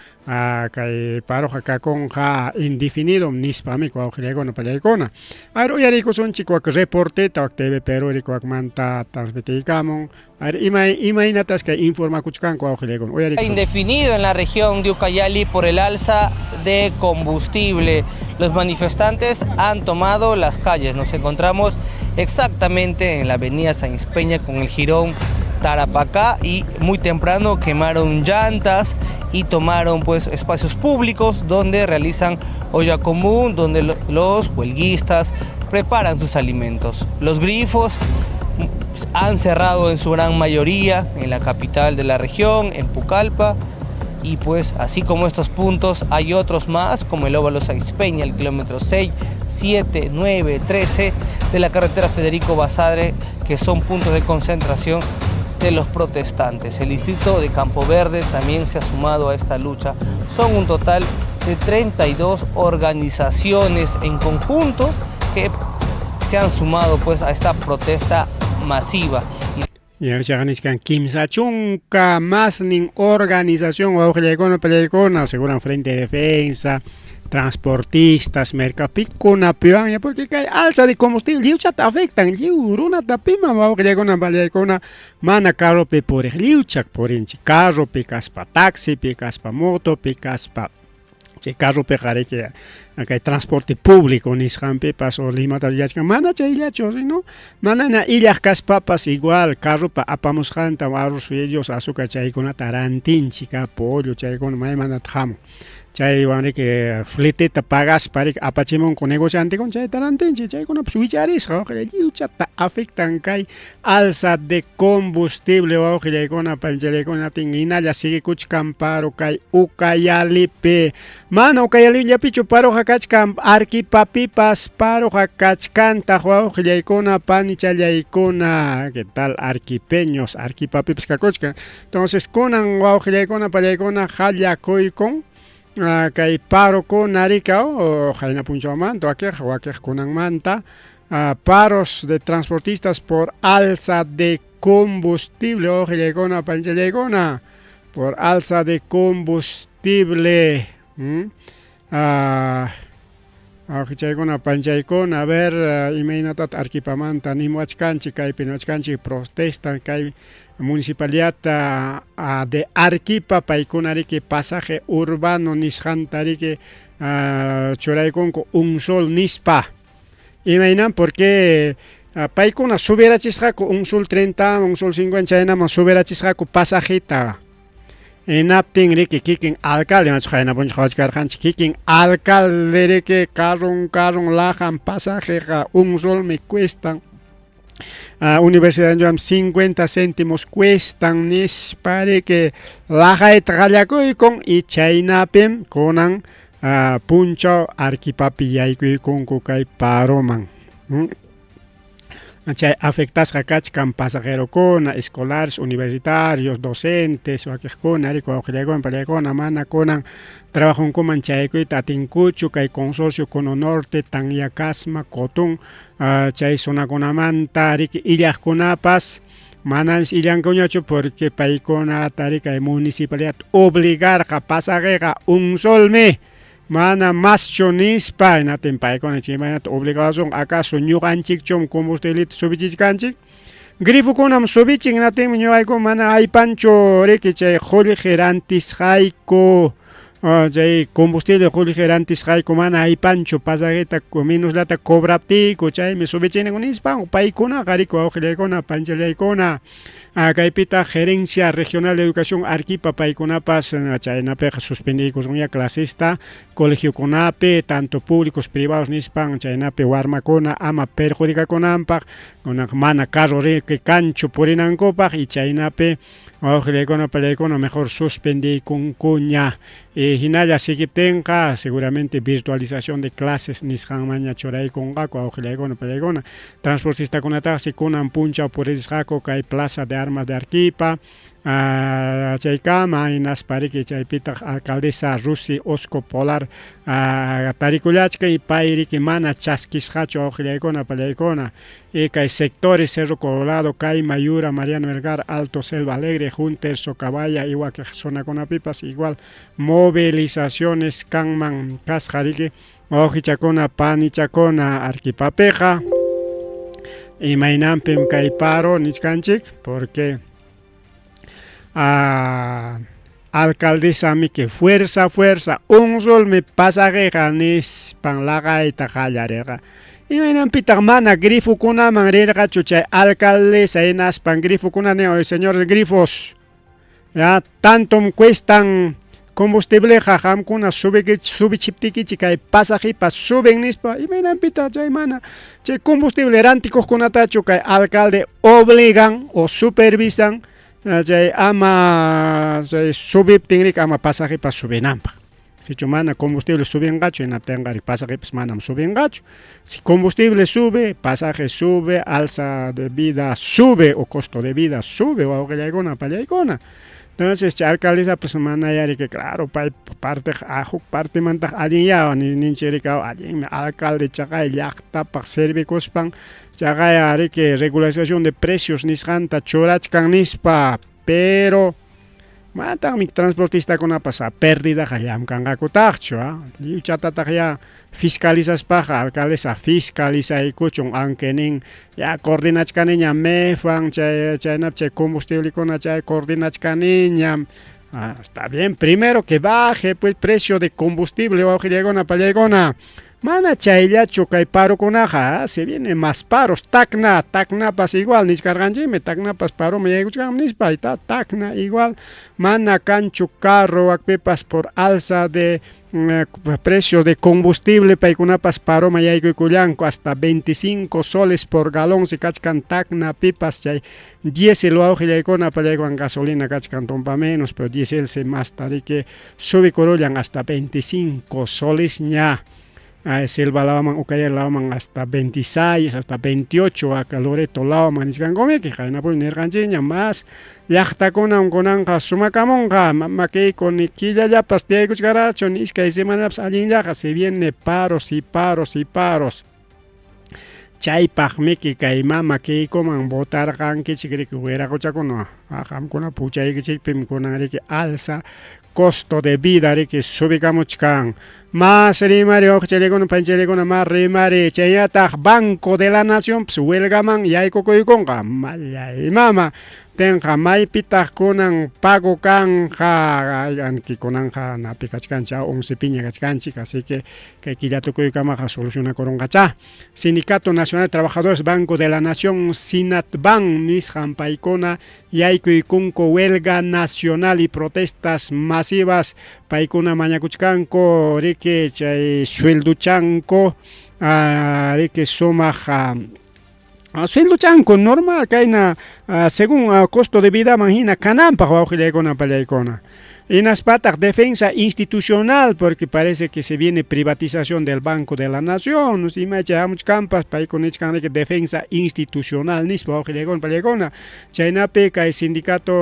Kay paroqa kakunqa indefinido nispami wawqillaykuna pallaykuna. A ver uyariykusunchik wak reporteta wak TV Perú wakmanta transmitiykamun. A ver imaynatas kay informakuchkanku wawqillaykuna uyariykusunchik. Indefinido en la región de Ucayali por el alza de combustible. Los manifestantes han tomado las calles. Nos encontramos exactamente en la avenida Sáenz Peña con el jirón Tarapacá y muy temprano quemaron llantas y tomaron pues espacios públicos donde realizan olla común, donde los huelguistas preparan sus alimentos. Los grifos han cerrado en su gran mayoría en la capital de la región, en Pucallpa, y pues así como estos puntos hay otros más como el óvalo Sáenz Peña, el kilómetro 6, 7, 9, 13 de la carretera Federico Basadre, que son puntos de concentración de los protestantes. El distrito de Campo Verde también se ha sumado a esta lucha. Son un total de 32 organizaciones en conjunto que se han sumado pues a esta protesta masiva. Ya nichkan kimsa chunka masnin organización wawqillaykuna pallaykuna seguran Frente de Defensa, transportistas, mercapikuna piwan porque kay alza de combustible lliwchata afectan lliw runata pima wawqillaykuna pallaykuna mana carropi puriq lliwchak purinchik carropi kaspa taxipi kaspa motopi kaspa chay carropiqa riki kay transporte público nisqanpipas o Limata yachkan mana chayllachu sino manana illaq kaspapas igual carropa apamusqanta arroz ellos azúcar chaykunata rantinchik pollo chaykuna maymantataq hamun chaywan riki fleteta pagaspa riki apachimunku negociantekuna chayta rantinchik chaykunapas wicharisqa wawqillay lliwchata afectan kay alza de combustible wawqillaykuna panchallaykuna hinalla siguikuchkan paro kay Ucayalipi mana Ucayalillapichu paroqa kachkan Arequipapipas paroqa kachkantaq wawqillaykuna panichallaykuna ¿qué tal arequipeños? Arequipapipas kakuchkan entonces kunan wawqillaykuna pallaykuna qallakuykun kay parokuna rikaw qayna punchawmanta wakiq wakiq kunanmanta paros de transportistas por alza de combustible wawqillaykuna panchallaykuna por alza de combustible wawqichaykuna panchaykuna a ver imaynatataq Arequipamanta nimuwachkanchik kaypi niwachkanchik protesta kay municipalidad de Arequipa paykuna riki pasaje urbano nisqanta riki churaykunku un sol nispa imaynan porque paykuna subirachisqaku un sol 30 un sol 50 chaynaman subirachisqaku pasajeta hinaptin riki kikin alcalde machu qayna punchaw qhawachkarqanchik kikin alcalde riki carron carron lajan pasajeqa un solmi cuestan. Universidad 50 céntimos cuestan nispa riki laqayta qallakuykun y chaynapim kunan punchaw Arequipapi yaykuykunku kay paroman. Chay afectasqa kachkan pasajerokuna, escolares, universitarios, docentes, wakiqkuna riki wawqillaykuna pallaykuna mana kunan trabajonkuman chaykuyta atinkuchu kay consorcio Cono Norte, Tanyacasma, Cotún, chay zonakunamanta riki illaqkunapas manas illankuñachu porque paykunata riki kay municipalidad obligarqa pasajeqa un solmi mana maschu nispa. Hinaptin paykuna chaymanata obligación, acaso ñuqanchikchum combustibleta subichichkanchik? Grifokunam subichin, hinaptinmi ñuqayku mana aypanchu riki chay qullqi rantisqayku, chay combustible qullqi rantisqayku mana aypanchu pasajeta menoslata cobraptiyku, chaymi subichiniku nispan paykunaqa riki wawqillaykuna panchallaykuna. Kaypitaq Gerencia Regional de Educación Arequipa paykunapas chaynapiqa suspendiykusunya clasesta colegiokunapi, tanto públicos, privados nispan, chaynapi warmakuna ama perjudicakunanpaq, kunanqa mana carro riki kanchu purinankupaq y chaynapi wawqillaykuna pallaykuna mejor suspendiykunkuña. Y hinalla seguiptinqa seguramente virtualización de clases nisqanmanña churaykunqaku wawqillaykuna pallaykuna. Transportistakunataqsi kunan punchaw puririsqaku kay Plaza de Armas de Arequipa chaykama, hinaspa riki chaypitaq alcaldesa Rusi Osco Polar tarikullachkan y pay riki mana chaskisqachu wawqillaykuna pallaykuna. Y kay sectores Cerro Colorado, Cayma, Yura, Mariano Melgar, Alto Selva Alegre, Hunter, Socabaya y wakiq zonakunapipas igual movilizaciones kanman kasqa riki wawqichakuna panichakuna Arequipapiqa. Imaynanpim kay paro nichkanchik? Porque alcaldesa miki fuerza fuerza un solmi pasajeqa nispan laqayta qallarirqa. Imaynanpitaq mana grifokunaman rirqachu chay alcaldesa hinaspan grifokuna nin, oye, señores grifos, ya tantom cuestan combustibleqa, qamkuna subichiptikichik kay pasajepas suben nispa. Imaynanpitaq chay mana chay combustible rantikuqkunatachu kay alcalde obligan o supervisan chay ama chay subiptin riki ama pasajepas subinanpaq? Sichu mana combustible subinqachu, hinaptinqa pasajepas manam subinqachu. Si combustible sube, pasaje sube, alza de vida sube o costo de vida sube, wawqillaykuna pallaykuna. Entonces chay alcaldesa pues mana riki, claro, pay parte huk partemantaq allinya ninchik riki, allinmi alcalde chaqay llaqtapaq servikuspan chaqay riki regularización de precios nisqanta churachkan nispa, pero manataqmi transportistakunapas perdidaqa llamkanqakutaqchu. Lliw chatataq ya fiscalizaspaqa alcaldesa fiscalizaykuchun, aunque nin ya coordinachkaniña MEFwan chay chaynapi chay combustiblekuna chay coordinachkaniña. Está bien, primero que baje pues precio de combustible, wawqillaykuna pallaykuna. Mana chayllachu kay parokunaqa, se vienen más paros. Tacna, Tacnapas igual nichkarqanchikmi, Tacnapas paroman yaykuchkan nispa, Tacna igual mana kanchu carro wakpipas por alza de precio de combustible paykunapas paroman yaykuykullanku, hasta 25 soles por galón si kachkan Tacna pipas chay diésel wawqillaykuna pallaykuwan. Gasolina kachkan tumpa menos, pero diésel se más riki subikurullan hasta 25 soles ña. Selva lawman, Ucayali lawman hasta 26, hasta 28, acá Loreto lawman nichkankumiki. Qaynapuni nirqanchikña más llaqtakunam kunanqa sumakamunqa, makiyku ni killallapas tiyaykuchkarachu ni iskay semanapas allinllaqa, se viene paros y paros y paros. Chaypaqmiki kay mama Keikoman votarqankichik riki wiraquchakuna. Qamkuna puchaykichikpim kunan riki alza costo de vida riki subikamuchkan. Mas rimari wawqichallaykuna panchallaykuna, mas rimari. Chaynataq Banco de la Nación pues huelgaman yaykukuykunqa. Mallay mama tinqa maypitaq kunan pago kanja? Kunanqa napi kachkanchik, 11 piña kachkanchik, así que kay killa tukuykamaqa solucionakurunqachá. Sindicato Nacional de Trabajadores Banco de la Nación, Sinatban nisqan, paykuna yaykuykunku huelga nacional y protestas masivas. Paykuna mañakuchkanku riki chay suelduchanku riki sumaq. Sueldochanku normal kayna según costo de vidaman hina kananpaq wawqillaykuna pallaykuna. Hinaspataq defensa institucional porque parece que se viene privatización del Banco de la Nación, imacha hamuchkanpas paykuna nichkan defensa institucional nispa wawqillaykuna pallaykuna. Chaynapi kay Sindicato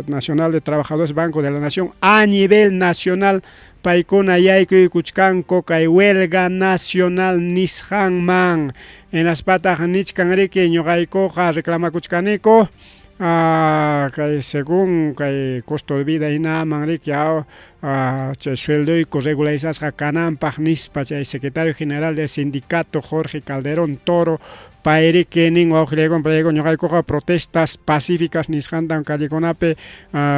Nacional de Trabajadores Banco de la Nación a nivel nacional paykuna yaykuykuchkanku kay huelga nacional nisqanman. Hinaspataq nichkan riki ñuqaykuqa reclamakuchkaniku kay según kay costo de vida hinaman riki chay sueldoyku regularizasqa kananpaq nispa chay secretario general del sindicato Jorge Calderón Toro payriki nin wawqillaykuna pallaykuna ñuqaykuqa protestas pacíficas nisqantam callekunapi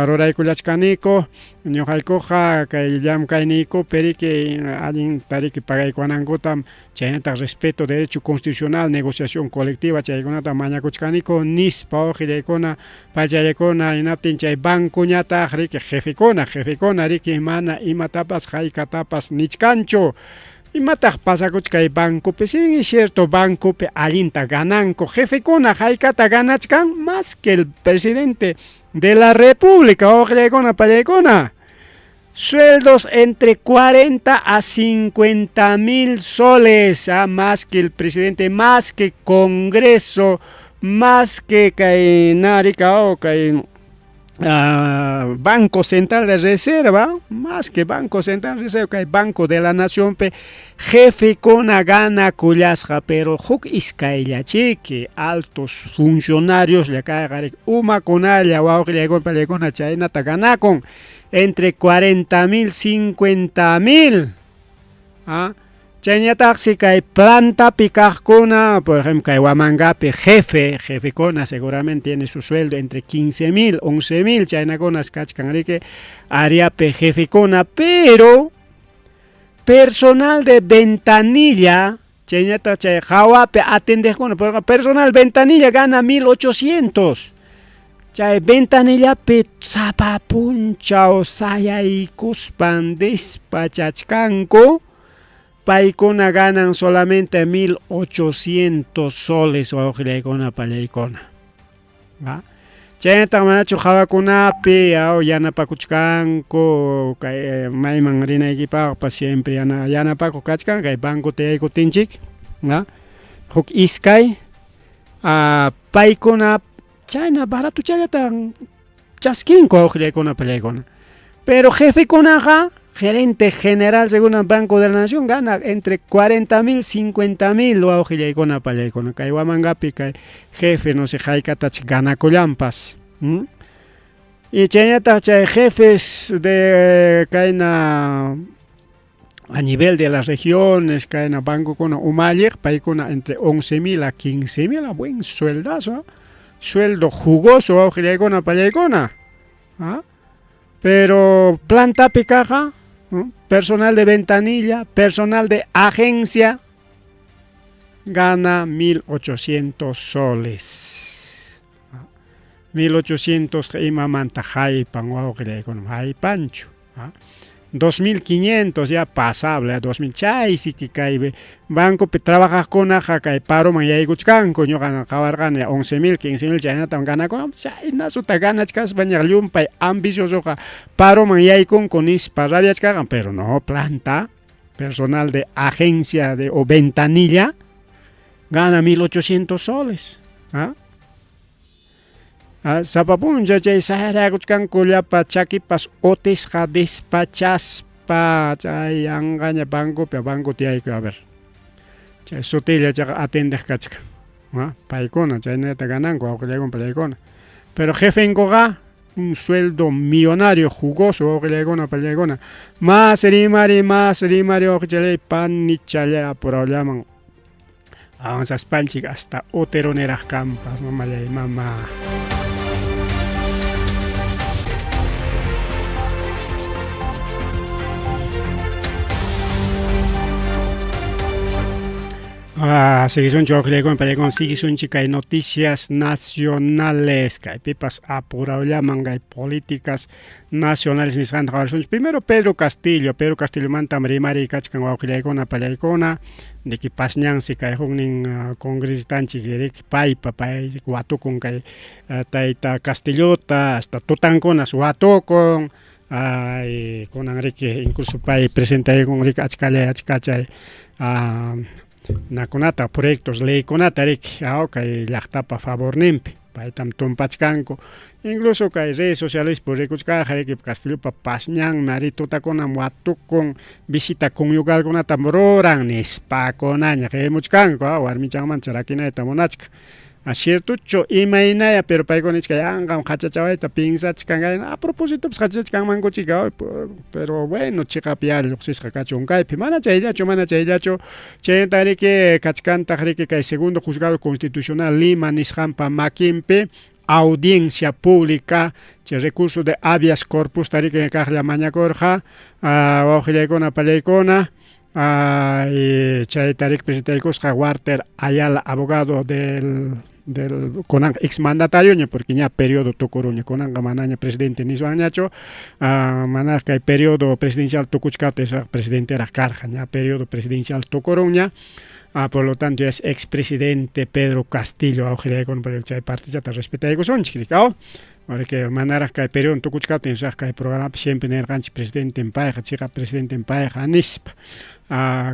ruraykullachkaniku ñuqaykuqa kay llamkayniykupi riki allinta riki pagaykuwanankutam chaynataq respeto derecho constitucional negociación colectiva chaykunata mañakuchkaniku nispa wawqillaykuna pachallaykuna. Hinaptin chay bancoñataq riki jefekuna jefekuna riki mana imatapas haykatapas nichkanchu. Imataq pasakuchkan kay bancopi? Si bien es cierto, bancopi allinta gananku, jefekuna haykata ganachkan más que el presidente de la república, wawqillaykuna pallaykuna. Sueldos entre 40 a 50 mil soles, más que el presidente, más que Congreso, más que kay narika o kay Banco Central de Reserva, más que Banco Central de Reserva, kay Banco de la Nación pe jefekuna ganakullasqa, pero huk iskayllachiki altos funcionarios llakayqa umakunalla wawqillaykuna pallaykuna chaynata ganakun entre 40 mil 50 mil. Chayñataqsi kay plantapi kaqkuna, por ejemplo, kay Huamangapi jefe, jefekuna seguramente tiene su sueldo entre 15 mil, 11 mil, chaynakunas kachkan riki áreapi jefekuna, pero personal de ventanilla, chaynataq chay hawapi atendeqkuna, personal ventanilla gana 1800. Chay ventanillapi sapa punchaw sayaykuspan despachachkanku, paykuna ganan solamente 1800 soles wawqillaykuna pallaykuna. Chaynataq manachu hawakunapi yanapakuchkanku kay mayman rinaykipaqpas siempre yanapakuq kachkan kay banco tiyaykuptinchik, huk iskay paykuna chayna baratochallatan chaskinku wawqillaykuna pallaykuna. Pero jefekunaqa gerente general según el Banco de la Nación gana entre 40 mil 50 mil wawqillaykuna pallaykuna. Kay Huamangapi kay jefe no sé haykatach ganakullanpas. Y chaynataq chay jefes de kayna a nivel de las regiones kayna bancokuna umalliq paykuna entre 11 mil a 15 mil, buen sueldazo, sueldo jugoso wawqillaykuna pallaykuna. Pero plantapi kaqqa, personal de ventanilla, personal de agencia gana 1800 soles. 1800 imamanta haypan wawqillaykuna, haypanchu. 2500 ya pasable, 2000 chaysi kay bancopi trabajaqkunaqa kay paroman yaykuchkanku, ñuqa qawarqani 11 mil, 15 mil chaynatam ganakun, chaynasuta ganachkaspa ña llumpay ambiciosoqa paroman yaykunku nispa rabiachkarqan, pero no, planta, personal de agencia de o ventanilla gana 1800 soles. Sapa punchaw chay sayarakuchkanku llapa chakipas utisqa despachaspa chay yanqaña bancopi banco tiyaykuy a ver. Chay sutilla chaqa atendeq kachkan, paykuna chaynata gananku wawqillaykuna pallaykuna. Pero jefenkuqa un sueldo millonario jugoso wawqillaykuna pallaykuna. Mas rimari mas rimari wawqichalay panichalay apurawllaman avanzaspanchik hasta uteroniraq kanpas mamallay mama. Ah, siguisunchik wawqillaykuna pallaykuna siguisunchik kay noticias nacionales kaypipas apurawllaman kay políticas nacionales nisqanta qawarisunchik. Primero Pedro Castillo, Pedro Castillomantam rimariy kachkan wawqillaykuna pallaykuna de que pasñansi kay huknin congresistanchik riki paypa pay watukun kay tayta Castillota hasta tutankunas watukun ay kunan riki incluso pay presentaykun riki achkallay achkachay nakunata proyectos leykunata riki kay llaqtapa favorninpi paytam tumpachkanku incluso kay redes socialespi rikuchkarqa riki Castillopa pasñanmi ari tutakunam watukun visita conyugalkunatam ruran nispakunaña qimuchkanku warmichanmanta rakinayta munachkan. Ciertochu imaynaya pero paykuna nichkan yanqam qachachawayta piensachkan a propósitopas qachachkanmankuchika pero bueno chiqap ya lluqsisqa kachun kaypi mana chayllachu mana chayllachu chaynata riki kachkantaq riki kay segundo juzgado constitucional Lima nisqanpa makinpi audiencia pública chay recurso de habeas corpus riki kaqlla mañakurqa wawqillaykuna pallaykuna chayta riki presentaykusqa Walter Ayala abogado del kunanqa exmandatarioña porque ña periodo tukuruña kunanqa manaña presidente niswanñachu manaraq kay periodo presidencial tukuchkaptin presidenteraq karqa ña periodo presidencial tukurunña. Por lo tanto ya es expresidente Pedro Castillo wawqillaykuna chay partichata respetaykusunchik riki porque manaraq kay periodo tukuchkaptin kay programapi siempre nirqanchik presidenten payqa chiqap presidenten payqa nispa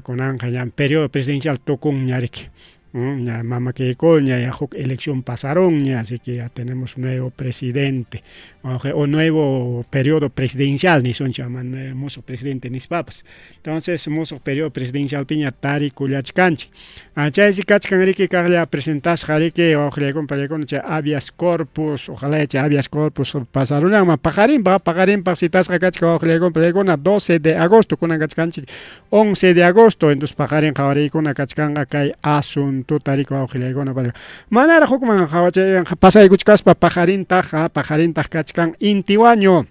kunanqa ña periodo presidencial tukunña riki ña mama Keikoña ya huk elección pasarunña así que ya tenemos nuevo presidente o nuevo periodo presidencial nisunchik ama musuq presidente nispapas entonces musuq periodo presidencial piña tarikullachkanchik chaysi kachkan riki kaqlla presentasqa riki wawqillaykuna pallaykuna chay habeas corpus ojalá chay habeas corpus pasarullanman paqarinpaq paqarinpaq citasqa kachkan wawqillaykuna pallaykuna 12 de agosto kunan kachkanchik 11 de agosto entonces paqarin qhawariykuna kachkanqa kay asuntuta riki wawqillaykuna manaraq hukman pasaykuchkaspa paqarintaq paqarintaq kachkan inti wañu.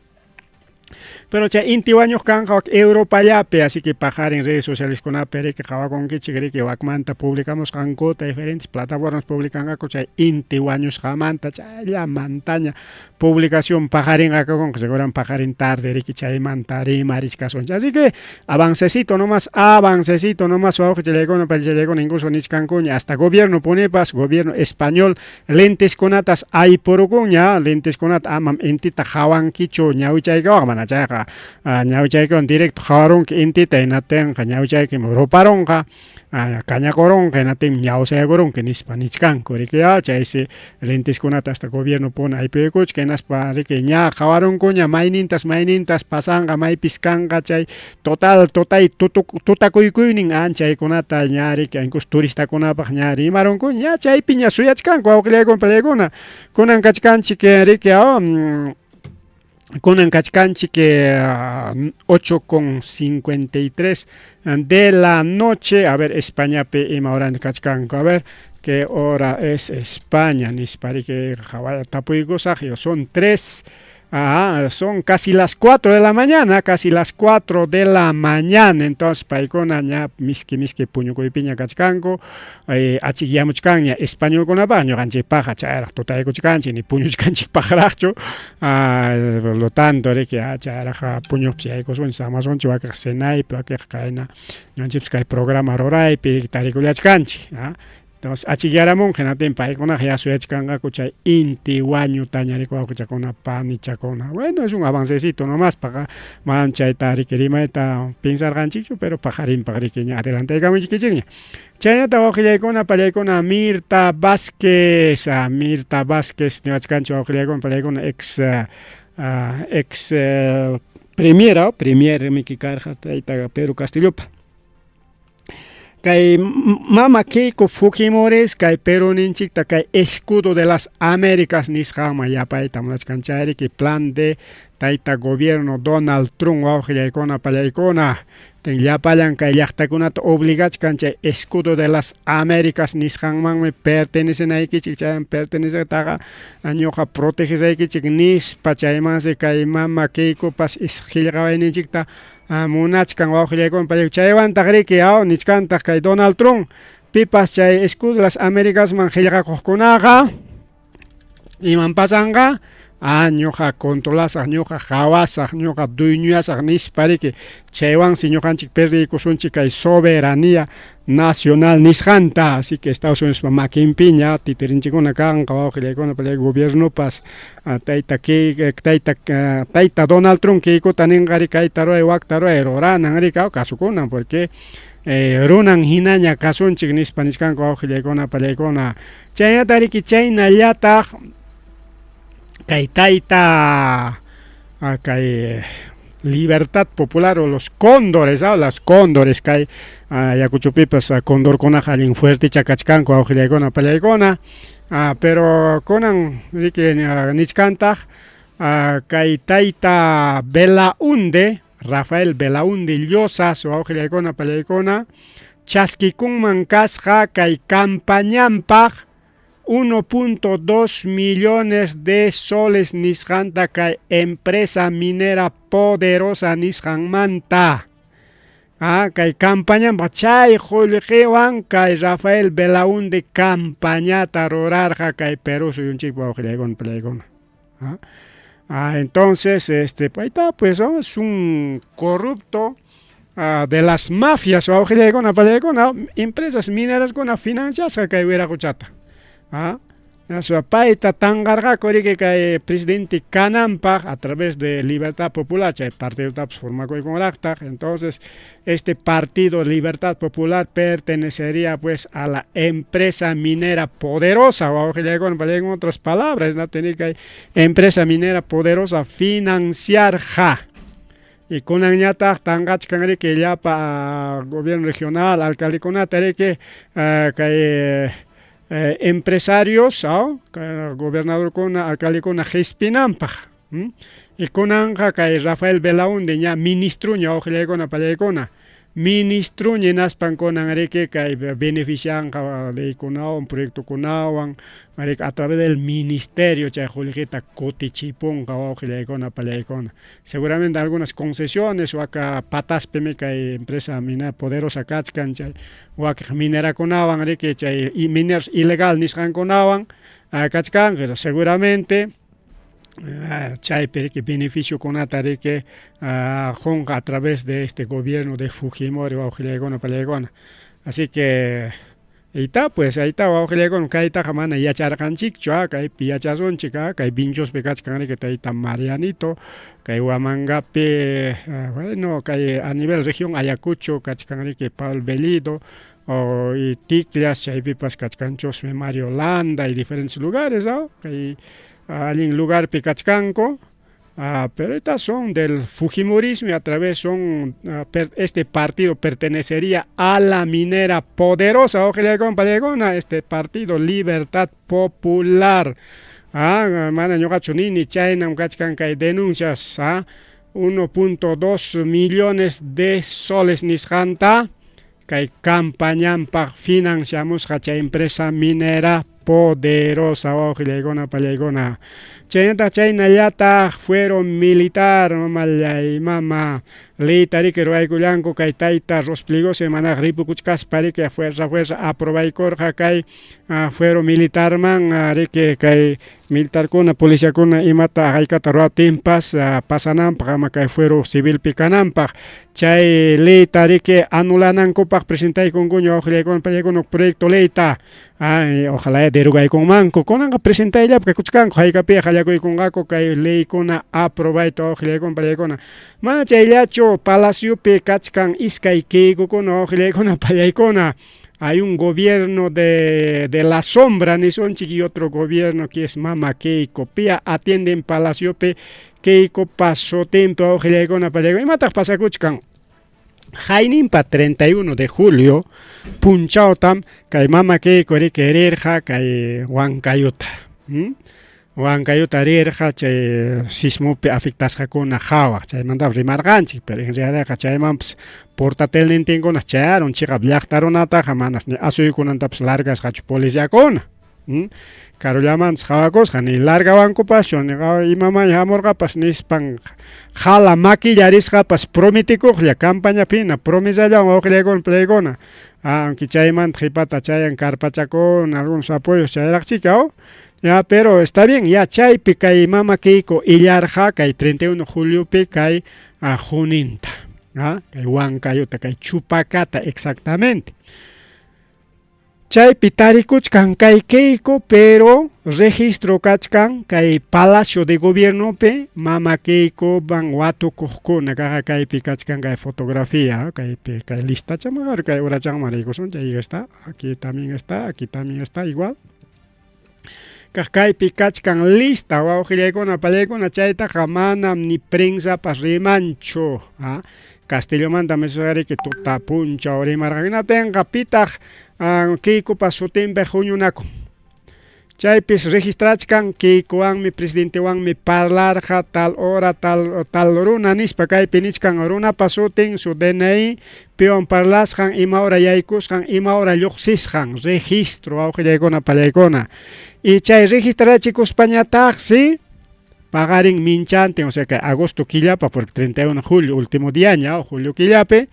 Pero chay inti wañuq kanqa wak Europallapi, así que paqarin redes socialeskunapi riki qhawakunkichik riki wakmanta publicamusqankuta diferentes plataformas publicanqaku chay inti wañusqamanta chayllamantaña publicación paqarinqa kakunqa seguramente paqarin tarde riki chaymanta rimarichkasunchik. Así que avancecito nomás, avancecito nomás wawqichallaykuna pachallaykuna incluso nichkankuña hasta gobierno punipas, gobierno español lenteskunatas aypurukunña, lenteskunata amam intita qhawankichu ñawichaykawan mana chayqa ñawichaykawan directo qhawarunki intita hinatinqa ñawichaykim ruparunqa kañakurunqa hinatinmi ñawsayakurunki nispa nichkanku riki chaysi lenteskunata hasta gobierno puni aypuykuchkan hinaspa riki ña qhawarunkuña maynintas maynintas pasanqa maypis kanqa chay total tutay tutakuykuynin anchaykunata ña riki incluso turistakunapaq ña rimarunkuña ña chaypiña suyachkanku wawqillaykuna pallaykuna kunan kachkanchik riki kunan kachkanchik 8:53 de la noche. A ver, Españapi ima hora kachkanku, a ver qué hora es España nispa riki tapuykusaq son 3. Son casi las 4 de la mañana, casi las 4 de la mañana. Entonces, paykuna ña miski miski puñukuypiña kachkanku, achikyamuchkanña españolkunapaq ñuqanchikpaqqa chayraq tutaykuchkanchik ni puñuchkanchikpaqraqchu. Por lo tanto, riki chayraq puñuqpas yaykusunchik samasunchik wakiq cenaypi, wakiq kayna ñuqanchikpas kay programa ruraypi tarikullachkanchik. Entonces achikyaramunqa hinatin paykunaqa ya suyachkanqaku chay inti wañutaña riki wawqichakuna panichakuna. Bueno, es un avancecito nomás paqa manam chayta riki rimayta pensarqanchikchu pero paqarinpaq riki ña adelantaykamunchikchikña. Chaynata wawqillaykuna pallaykuna Mirta Vázquez, Mirta Vázquez niwachkanchik wawqillaykuna pallaykuna ex premiera, premier miki karqa tayta Pedro Castillopa. Kay mama Keiko Fujimori kay Peruninchikta kay escudo de las Américas nisqanman yapayta munachkan chayriki plan de tayta gobierno Donald Trump wawqillaykuna pallaykuna llapallan kay llaqtakunata obligachkan chay escudo de las Américas nisqanmanmi pertenecenaykichik chayman pertenecetaqa ñuqa protegesaykichik nispa chaymansi kay mama Keikopas qillqawayninchikta munachkan wawqillaykuna chaywantaq riki nichkantaq kay Donald Trump Pipas chay Escudo de las Américasman qillqakuqkunaqa iman pasanqa? Ah, ñuqa controlasaq, ñuqa qawasaq, ñuqa dueñoyasaq nispa riki. Chaywansi ñuqanchik perdiykusunchik kay soberanía nacional nisqanta. Así que Estados Unidospa makinpiña titirinchikkuna kanqa, wawqillaykuna, pay gobiernopas tayta tayta tayta Donald Trump Keikota ninqa ri kayta ruray, wakta ruray, ruranan riki, kasukunan porque runan hinaña kasunchik nispa nichkanku wawqillaykuna, pallaykuna. Chaynata riki chaynallataq kay tayta kay Libertad Popular o los cóndores, los cóndores kay Ayacuchopipas cóndorkunaqa allin fuertecha kachkanku wawqillaykuna, pallaykuna. Pero kunan riki nichkantaq kay tayta Belaunde, Rafael Belaunde Llosas wawqillaykuna, pallaykuna, chaskikunman kasqa kay campañanpaq 1.2 millones de soles nisqanta kay empresa minera poderosa nisqanmanta. Kay campañanpaq chay qullqiwan kay Rafael Belaunde campañata rurarqa kay Perú suyunchikpi wawqillaykuna, pallaykuna. Entonces, ahí está, pues, ¿no? Es un corrupto de las mafias, wawqillaykuna, pallaykuna, empresas mineraskuna financiasqa kay wiraquchata. Payta tanqarqaku riki kay presidente kananpaq a través de Libertad Popular, chay partidotapas formakuykunraqtaq. Entonces, este partido Libertad Popular pertenecería pues a la empresa minera poderosa, wawqillaykuna, en otras palabras, ¿no? Tiene que empresa minera poderosa financiarja. Y kunanñataq tanqachkan riki llapa gobierno regional, alcaldekunata riki kay empresarios, gobernadorkuna, alcaldekuna qispinanpaq. Y kunanqa kay Rafael Belaunde ña ministruña wawqillaykuna, pallaykuna, ministruña hinaspan kunan riki kay beneficianqa leykunawan, proyectokunawan, riki a través del ministerio chay qullqita kutichipunqa wawqillaykuna, pallaykuna. Seguramente algunas concesiones waka pataspimi kay empresa minera poderosa kachkan chay wakiq minerakunawan riki chay mineros ilegal nisqankunawan kachkan, pero seguramente chaypi riki beneficiokunata riki qunqa a través de este gobierno de Fujimori wawqillaykuna, pallaykuna. Así que ahí está, pues ahí está wawqillaykuna, kaytaqa mana yacharqanchikchu, kaypi yachasunchik, kay Vinchospi kachkan riki tayta Marianito, kay Huamangapi, bueno, kay a nivel región Ayacucho kachkan riki Paul Bellido, y Ticllas, chaypipas kachkanchusmi Mario Landa y diferentes lugares, kay allin lugarpi kachkanku. Pero estas son del fujimorismo y a través son, este partido pertenecería a la minera poderosa, ojalá compadre, este partido Libertad Popular. Mana ñuqachu nini chaynam kachkan kay denuncias, 1.2 millones de soles nisqanta kay campañanpaq financiamusqa chay empresa minera poderosa, wawqillaykuna, pallaykuna. Chaynataq chaynallataq fuero militar, mamallay mama, leyta riki ruwaykullanku kay tayta Ross Pligoso manaraq ripukuchkaspa riki fuerza fuerza aprobaykurqa kay fuero militarman riki kay militarkuna policiakuna imata haykata ruwaptinpas pasananpaq ama kay fuero civilpi kananpaq chay leyta riki anulanankupaq presentaykunkuña wawqillaykuna, pallaykuna proyecto leyta. Ay, ojalá derogaykunmanku kunanqa presentayllapi kakuchkanku haykapi qallakuykunqaku kay leykuna aprobayta wawqillaykuna, pallaykuna. Mana chayllachu palaciopi kachkan iskay Keikokuna wawqillaykuna, pallaykuna. Hay un gobierno de la sombra nisunchik y otro gobierno que es Mama Keiko. Pia atienden palaciopi Keiko sutinpi wawqillaykuna, pallaykuna. Imataq pasakuchkan? Jaininpa 31 de julio punchawtam kay Mama Keiko riki rirqa kay Huancayuta. Huancayuta rirqa chay sismopi afectasqakuna qhawaq, chaymantapas rimarqanchik, pero en realidadqa chaymanpas portatelnintinkuna chayarun chiqap llaqta runataqa manas ni asuykunantapas largasqachu policiakuna. Karullamantas qhawakusqa ni largawankupaschu ni imamaya hamurqapas nispan qhala makilla risqapas prometikuqlla campañapina promesallawan wawqillaykuna, pallaykuna. Aunque chaymanta qhipata chayan karpachakuna, algunos apoyos chayraqchika, oh. Ya, pero está bien, ya chaypi kay mama Keiko illarqa kay 31 juliopi kay Juninta, kay Huancayota, kay Chupacata exactamente. Chaypi tarikuchkan kay Keiko, pero registro kachkan kay Palacio de Gobiernopi mama Keiko van watukuqkuna kaqa kaypi kachkan kay fotografía, kaypi kay listachamaqar kay urachanman rikusun, chay está, aquí también está, aquí también está igual. Kaq kaypi kachkan lista wawqillaykuna pallaykuna chaytaqa manam ni prensapas rimanchu. Castillomanta mesurariki tuta punchaw rimarqa hinaptinqa pitaq Keikopa sutinpi huñunakun. Chaypis registrachkan Keikowanmi presidentewanmi parlarqa tal hora tal tal runa nispa kaypi nichkan runapa sutin su DNI piwan parlasqan ima hora yaykusqan ima hora lluqsisqan registro wawqillaykuna pallaykuna y chay registrachikuspañataqsi paqarin minchantin o sea que agosto killapa porque 31 de julio último diaña julio killapi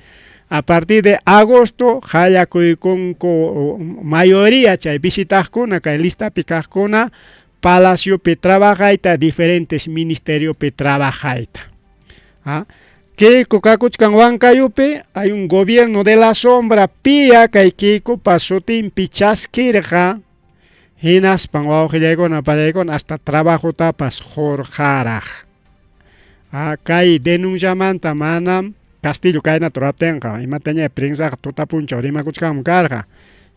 a partir de agosto qallakuykunku mayoría chay visitaqkuna kay listapi kaqkuna palaciopi trabajayta diferentes ministeriopi trabajayta. Keiko kakuchkan Huancayupi hay un gobierno de la sombra pia kay Keikopa sutinpi chaskirqa hinaspan wawqillaykuna pallaykuna hasta trabajotapas qurqaraq. Kay denunciamanta manam Castillo kaynata ruraptinqa imataña prensaqa tuta punchaw rimakuchkanman karqa.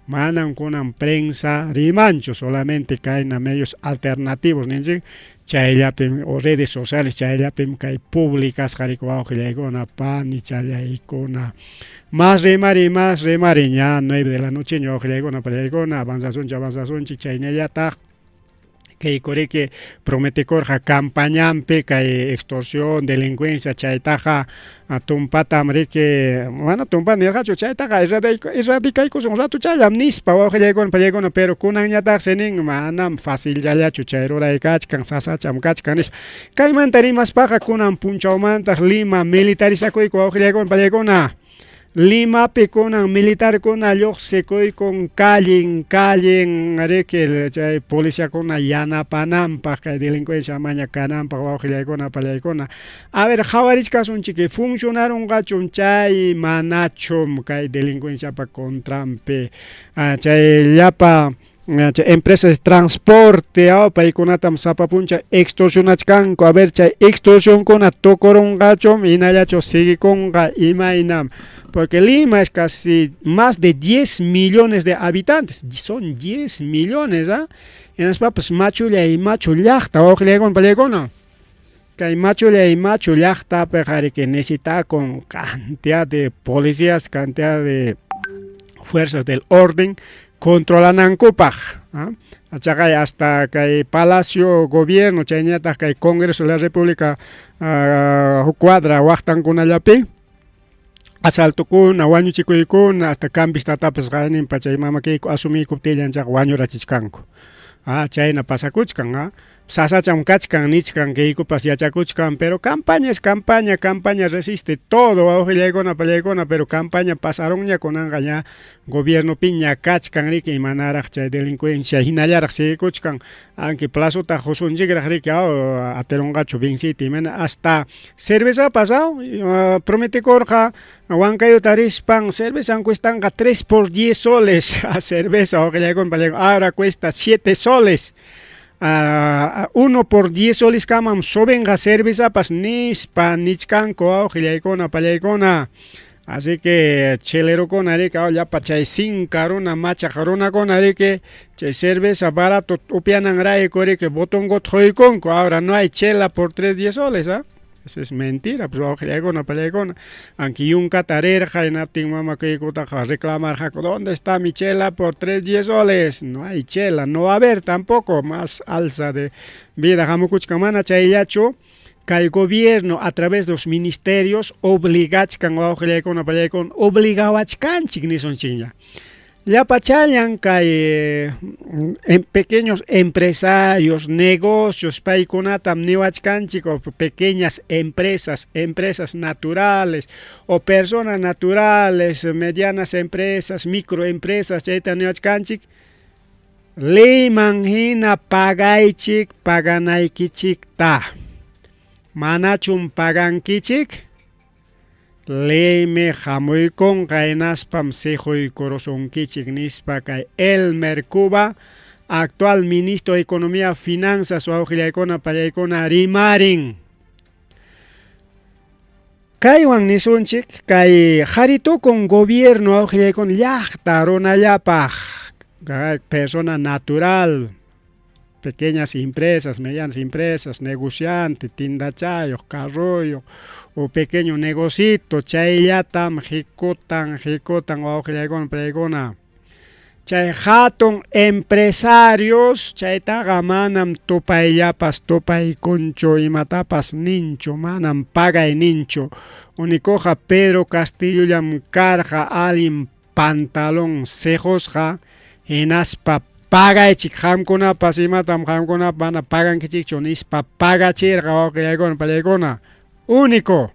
Manam kunan prensa rimanchu, solamente kayna medios alternativos ninchik chayllapim o redes sociales chayllapim kay publicasqa wawqillaykuna panichallaykuna. Más rimari, más rimari ña 9 de la noche wawqillaykuna pallaykuna avanzasunchik avanzasunchik chaynallataq Keikoriki prometikurqa campañanpi kay extorsión, delincuencia chaytaqa tumpatam riki mana tumpa nirqachu chaytaqa erradicaykusun ratuchallam nispa wawqillaykuna pallaykuna pero kunanñataqsi nin manam facilllallachu chay ruray kachkan sasacham kachkan nispa. Kaymanta rimaspaqa kunan punchawmantaq Lima militarizakuyku wawqillaykuna pallaykuna. Limapi kunan militarkuna lluqsikuykun callen callen riki chay policiakuna yanapananpaq kay delincuencia amaña kananpaq wawqillaykuna pallaykuna. A ver qhawarichkasunchik funcionarunqachum chay manachum kay delincuenciapa contranpi chay llapa chay empresas de transporte paykunatam sapa punchaw extorsionachkanku a ver chay extorsionkuna tukurunqachum hinallachu siguikunqa imaynam porque Lima es casi más de 10 millones de habitantes, son 10 millones, ¿ah? Hinaspapas machullay machu llaqta wawqillaykuna pallaykuna. Kay machullay machu llaqtapiqa riki necesitakun cantidad de policías, cantidad de fuerzas del orden controlanankupaq. Chaqay hasta kay Palacio Gobierno chayñataq kay Congreso de la República huk cuadra waqtankunallapi asaltokuna, wañuchikuykuna hasta cambistatapas qayninpa chay mama Keiko asumiykuptillan chaqa wañurachichkanku. Chayna pasakuchkan, sasacham kachkan nichkan Keikopas yachakuchkan, pero campaña es campaña, campaña resiste todo wawqillaykuna pallaykuna, pero campaña pasarunña kunanqa ña gobiernopiña kachkan riki manaraq chay delincuencia hinallaraq siguikuchkan, aunque plazota qusunchikraq riki atirunqachu venciyta imana hasta cervezapas prometikurqa Huancayuta rispan cerveza cuestanqa 3 por 10 soles cerveza wawqillaykuna pallaykuna ahora cuesta 7 soles. 1 por 10 soles kamam subenqa cervezapas nispa nichkanku wawqillaykuna pallaykuna. Así que chelerokuna riki llapa chay sinka runa machaq runakuna riki chay cerveza barato upyananrayku riki botonkuta quykunku ahora no hay chela por 3 10 soles, ¿ah? Eso es mentira, pues wawqillaykuna pallaykuna. Aunque yunkata rirqa hinaptin mama Keikotaqa reclamarqaku ¿dónde está mi chela por 3 10 soles? No hay chela, no va a haber tampoco más alza de vida hamukuchkan mana chayllachu kay gobierno a través de los ministerios obligachkan wawqillaykuna pallaykuna obligawachkanchik nisunchikña. Llapachallan kay pequeños empresarios, negocios, paykunatam niwachkanchik o pequeñas empresas, empresas naturales o personas naturales, medianas empresas, microempresas, chayta niwachkanchik, leyman hina pagaychik paganaykichikta. Manachum pagankichik? Leymi hamuykunqa hinaspam siquykurusunkichik nispa kay Elmer Cuba, actual ministro de Economía, Finanzas, wawqillaykuna pallaykuna rimarin. Kaywan nisunchik kay qharitukun gobierno wawqillaykuna llaqta runallapaq, persona natural, pequeñas empresas, medianas empresas, negociante, tindachayuq, carroyuq o pequeño negocito, chayllatam hikutan, hikutan wawqillaykuna pallaykuna. Chay hatun empresarios chaytaqa manam tupayllapas tupaykunchu, imatapas ninchu, manam pagay ninchu. Unikuqa Pedro Castillollam karqa allin pantalón siqusqa hinaspa pagaychik qamkunapas imatam qamkunapas mana pagankichikchu nispa pagachirqa wawqillaykuna pallaykuna. Único.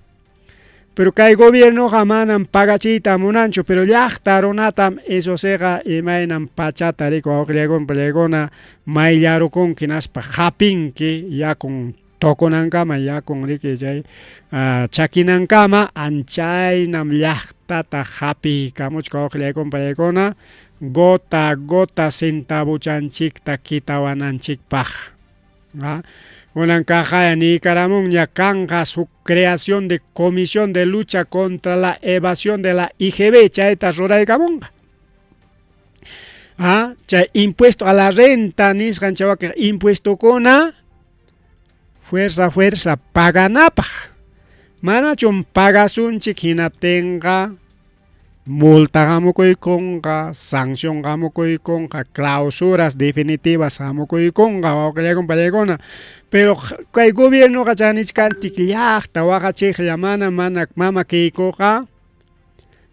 Pero kay gobiernoqa manam pagachiyta munanchu, pero llaqta runatam eso siqa imaynam pachata riku wawqillaykuna pallaykuna mayllarukunki hinaspa hapinki yakun tukunankama, yakun riki chay chakinankama, anchaynam llaqtata hapiykamuchka wawqillaykuna pallaykuna, gota gota centavuchanchikta kitawananchikpaq. Kunan kaqaya niykaramunña kanqa su creación de comisión de lucha contra la evasión de la IGB, chayta ruraykamunqa. Chay impuesto a la renta nisqan chawakaq impuestokuna fuerza fuerza paganapaq. Manachum pagasunchik hinaptinqa multa hamukuykunqa, sanción hamukuykunqa, clausuras definitivas hamukuykunqa, wawqillaykuna pallaykuna. Pero kay gobiernoqa chanichkanchik llaqta waqachiqlla mana mana mama Keikoqa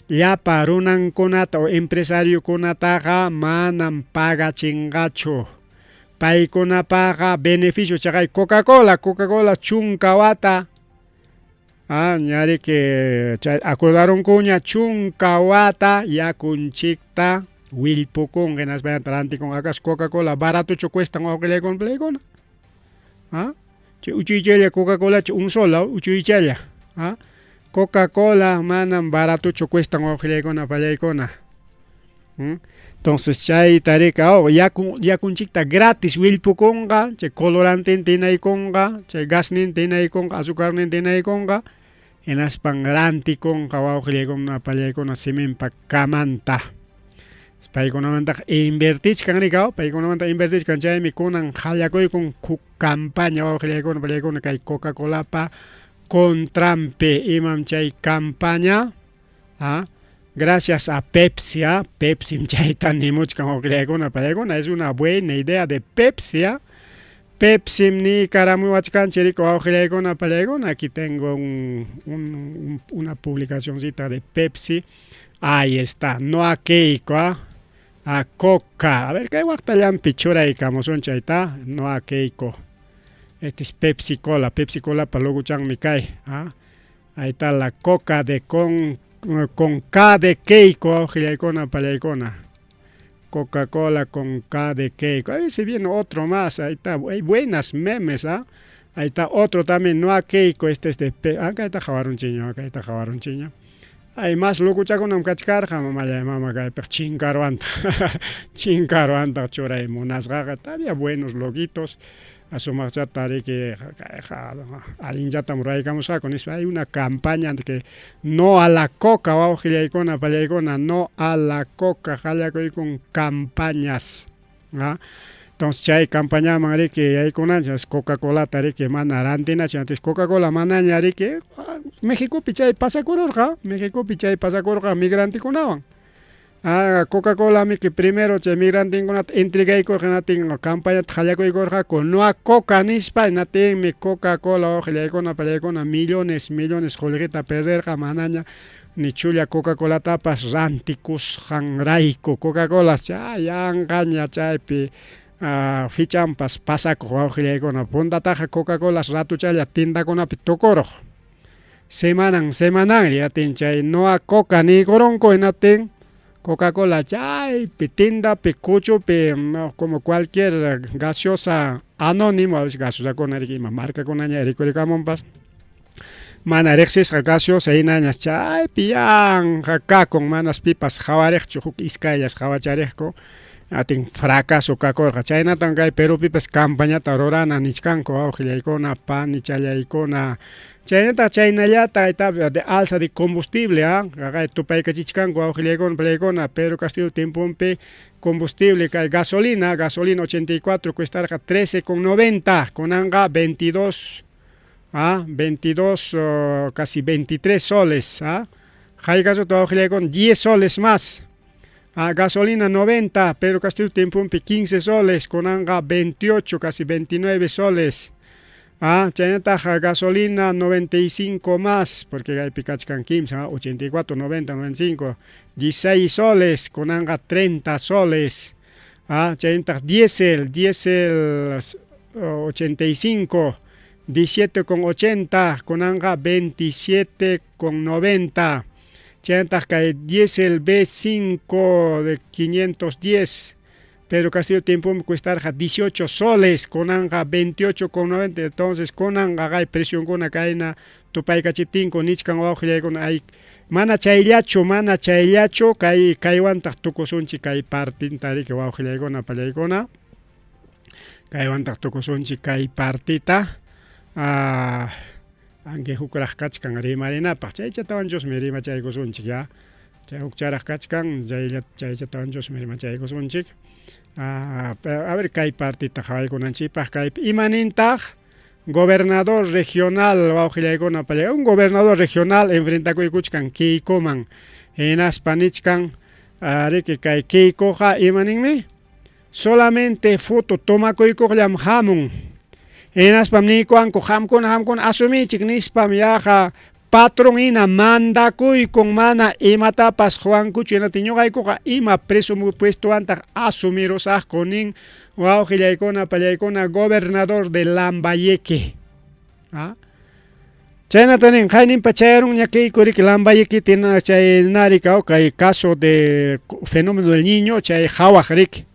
llapa runankunata o empresariokunataqa manam pagachinqachu. Paykunapaqa beneficio chaqay Coca-Cola, Coca-Cola chunka wata ñariki chay acordarunkuña chunka wata yakunchikta willpukunqa hinaspa rantikunqa acaso Coca-Cola baratochu cuestan wawqillaykuna pallaykuna. Chay uchuychalla Coca-Colachu un sol uchuychalla. Coca-Cola manam baratochu cuestan wawqillaykuna pallaykuna. Entonces chayta rika yakunchikta gratis willpukunqa, chay colorantinta hinaykunqa, chay gasninta hinaykunqa, azucarninta hinaykunqa, hinaspan rantikunqa wawqillaykuna pallaykuna siminpa kamanta. Paykunamantaqa invertichkan rika, paykunamanta invertichkan, chaymi kunan qallakuykun huk campaña wawqillaykuna pallaykuna kay Coca-Colapa contranpi. Imam chay campaña? Gracias a Pepsi, Pepsi chayta nimuchkan wawqillaykuna pallaykuna, es una buena idea de Pepsi, Pepsi niykaramuwachkanchik riku wawqillaykuna pallaykuna, aquí tengo una publicacioncita de Pepsi, ahí está, no a Keiko, a Coca, a ver kay waqtallanpi churaykamusun chayta, no a Keiko. Este es Pepsi Cola, Pepsi Cola pa loguchanmi kay, ahí está la Coca de con K de Keiko, wawqillaykuna pallaykuna. Coca-Cola con K de Keiko. Ahí se viene otro más, ahí está, hay buenas memes, Ahí está otro también, no a Keiko, este es de P, acá está jawarunchiño, acá está jawarunchiño. Hay más lokuchakunam kachkarqa, mamallay mama kaypiq chinkaruanta, chinkaruanta churay munasqaqa, todavía buenos loguitos. Asumaqchata riki allinllatam ruraykamusqaku nispa, hay una campaña que no a la coca, wawqillaykuna pallaykuna, no a la coca, qallakuykun campañas. Entonces chay campañaman riki yaykunanchik, Coca-Colata riki mana rantinachu, antes Coca-Cola manaña riki, Mexicopi chay pasakururqa, Mexicopi chay pasakurqa migrantikunawan. Coca-Cola miki primero chay migrantinkunata entregaykurqa hinatin campañata qallakuykurqaku no a coca nispa, hinatinmi Coca-Cola wawqillaykuna pallaykuna millones, millones qullqita perderqa manaña Ni chulla Coca-Colatapas rantikusqanrayku. Coca-Cola chay yanqaña chaypi fichanpas pasakuq, wawqillaykuna. Puntataqa Coca-Cola ratuchalla tiendakunapi tukuruq. Semanan semananlla yatin chay noa coca niykurunku, hinaptin Coca-Cola chaypi tiendapi kuchupi como cualquier gaseosa anónimo, a veces gaseosakuna ima markakunaña rikurikamunpas, mana riqsisqa gaseosa hinañas chaypi yanqa kakun, manas pipas qhawariqchu, huk iskayllas qhawachariqku, atin fracaso kakurqa. Chaynatam kay Perupipas campañata rurana nichkanku, wawqillaykuna, panichallaykuna. Chaynataq chaynallata de alza de combustible, qaqay tupaykachichkanku, wawqillaykuna, panillaykuna. Pedro Castillo tiemponpi combustible kay gasolina, gasolina 84 cuestarqa 13,90, kunanqa 22, 22, casi 23 soles, haykasuta, wawqillaykuna, 10 soles más. Gasolina 90, Pedro Castillo tiemponpi 15 soles, kunanqa 28, casi 29 soles. Chaynataq gasolina 95 más, porque kaypi kachkan kimsa, 84, 90, 95, 16 soles, kunanqa 30 soles. Chaynataq diésel, diésel 85, 17,80, kunanqa 27,90. Chaynataq kay diésel B5 de 510, Pedro Castillo tiempo cuestarqa 18 soles, kunanqa 28,90. Entonces kunanqa kay presionkuna kayna tupaykachiptinku nichkan, wawqillaykuna, ay mana chayllachu, mana chayllachu, kay kaywantaq tukusunchik kay partinta riki, wawqillaykuna, panillaykuna. Kaywantaq tukusunchik kay partita. Anki hukraq kachkan rimarinapaq, chaychatawanchusmi rimachaykusunchik ya. Chay hukcharaq kachkan, chaychatawanchusmi rimachaykusunchik. A ver, kay partita qhawaykunanchikpaq, kaypi imanintaq gobernador regional, wawqillaykuna, un gobernador regional enfrentakuykuchkan Keikoman, hinaspa nichkan riki kay Keikoqa imaninmi solamente foto tomakuykuqllam hamun, hinaspam niykuwanku qamkuna qamkuna asumiychik nispam yaqa patron hina mandakuykun, mana imatapas quwankuchu, hinaptin ñuqaykuqa ima presupuestowantaj asumirusaqku nin, wawqillaykuna, panillaykuna, gobernador de Lambayeque. Chaynata nin, qayninpa chayarunña Keiko riki Lambayeque chay narika kay caso de fenómeno del niño chay qhawaq riki.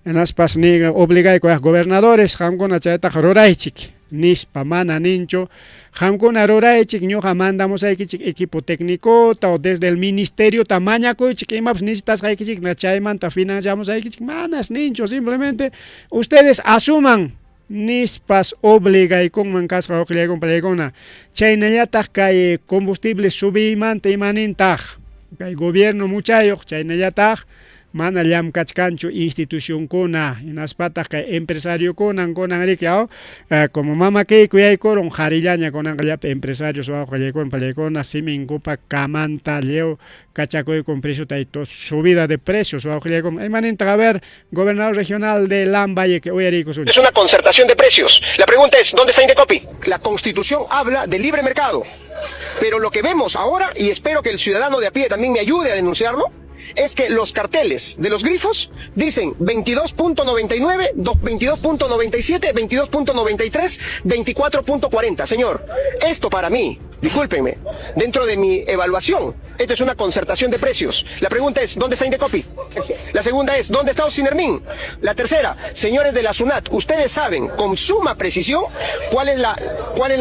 Hinaspas ni obligayku gobernadores, qamkuna chaytaqa ruraychik nispa mana ninchu, qamkuna ruraychik, ñuqa mandamusaykichik equipo técnicota o desde el ministerio ta mañakuychik imapas necesitasqaykichik chaymanta financiamusaykichik, manas ninchu, simplemente ustedes asuman nispas obligaykunman kasqa, wawqillaykuna, panillaykuna. Chaynallataq kay combustible subiymanta imanintaq kay gobierno muchayuq, chaynallataq mana llamkachkanchu institucionkuna, hinaspataq kay empresariokuna kunan riki como mama Keiko yaykurun qharillaña kunanqa llapa empresarios, wawqillaykuna, panillaykuna, siminkupa kamanta lliw kachakuykun preciota y subida de precios, wawqillaykuna. Imanintaq, a ver, gobernador regional de Lambayeque, uyariykusunchik. Es una concertación de precios. La pregunta es, ¿dónde está Indecopi? La Constitución habla de libre mercado, pero lo que vemos ahora, y espero que el ciudadano de a pie también me ayude a denunciarlo, es que los carteles de los grifos dicen 22.99, 22.97, 22.93, 24.40. Señor, esto para mí, discúlpenme, dentro de mi evaluación, esto es una concertación de precios. La pregunta es, ¿dónde está Indecopi? La segunda es, ¿dónde está Osinergmin? La tercera, señores de la SUNAT, ustedes saben con suma precisión cuál es la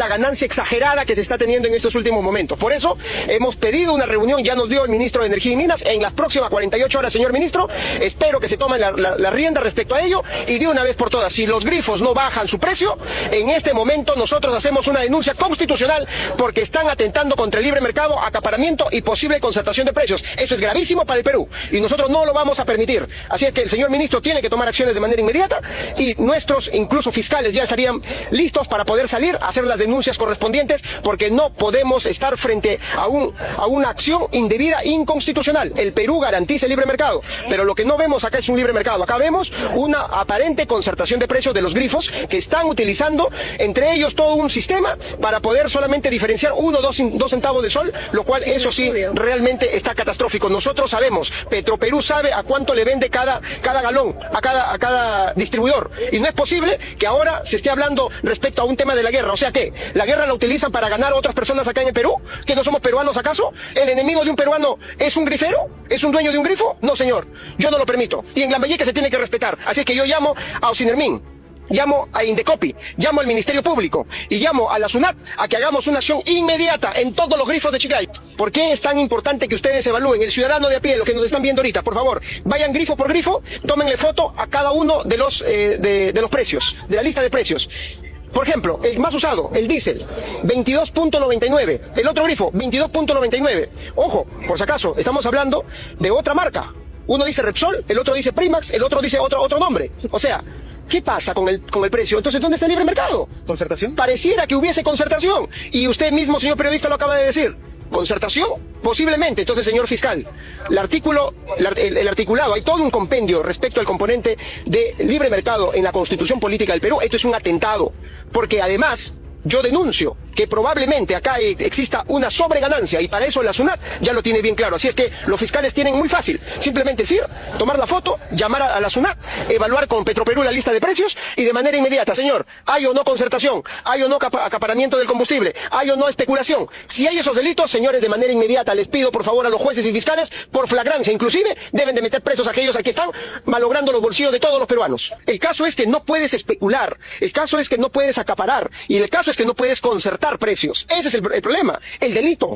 ganancia exagerada que se está teniendo en estos últimos momentos. Por eso hemos pedido una reunión, ya nos dio el ministro de Energía y Minas, en las próximas 48 horas, señor ministro, espero que se tome la rienda respecto a ello y de una vez por todas, si los grifos no bajan su precio, en este momento nosotros hacemos una denuncia constitucional porque están atentando contra el libre mercado, acaparamiento y posible concertación de precios. Eso es gravísimo para el Perú y nosotros no lo vamos a permitir. Así es que el señor ministro tiene que tomar acciones de manera inmediata y nuestros incluso fiscales ya estarían listos para poder salir a hacer las denuncias correspondientes porque no podemos estar frente a una acción indebida, inconstitucional. El Perú garantiza el libre mercado, pero lo que no vemos acá es un libre mercado. Acá vemos una aparente concertación de precios de los grifos que están utilizando entre ellos todo un sistema para poder solamente diferenciar 1, 2 centavos de sol, lo cual eso sí realmente está catastrófico. Nosotros sabemos, Petroperú sabe a cuánto le vende cada, cada galón, a cada, a cada distribuidor. Y no es posible que ahora se esté hablando respecto a un tema de la guerra. O sea que, ¿la guerra la utilizan para ganar otras personas acá en el Perú? ¿Que no somos peruanos acaso? ¿El enemigo de un peruano es un grifero? ¿Es un dueño de un grifo? No, señor. Yo no lo permito. Y en Lambayeque se tiene que respetar. Así que yo llamo a Osinermín, llamo a Indecopi, llamo al Ministerio Público y llamo a la SUNAT a que hagamos una acción inmediata en todos los grifos de Chiclayo. ¿Por qué es tan importante que ustedes evalúen? El ciudadano de a pie, los que nos están viendo ahorita, por favor, vayan grifo por grifo, tómenle foto a cada uno de los, de los precios, de la lista de precios. Por ejemplo, el más usado, el diésel, 22.99. El otro grifo, 22.99. Ojo, por si acaso, estamos hablando de otra marca. Uno dice Repsol, el otro dice Primax, el otro dice otro, otro nombre. O sea, ¿qué pasa con el precio? Entonces, ¿dónde está el libre mercado? ¿Concertación? Pareciera que hubiese concertación. Y usted mismo, señor periodista, lo acaba de decir. ¿Concertación? Posiblemente. Entonces, señor fiscal, el artículo, el articulado, hay todo un compendio respecto al componente de libre mercado en la Constitución Política del Perú. Esto es un atentado. Porque además, yo denuncio que probablemente acá exista una sobreganancia y para eso la SUNAT ya lo tiene bien claro. Así es que los fiscales tienen muy fácil, simplemente decir, tomar la foto, llamar a la SUNAT, evaluar con Petroperú la lista de precios y de manera inmediata, señor, hay o no concertación, hay o no acaparamiento del combustible, hay o no especulación. Si hay esos delitos, señores, de manera inmediata les pido por favor a los jueces y fiscales, por flagrancia inclusive, deben de meter presos a aquellos a que están malogrando los bolsillos de todos los peruanos. El caso es que no puedes especular, el caso es que no puedes acaparar y el caso es que no puedes concertar precios. Ese es el problema, el delito.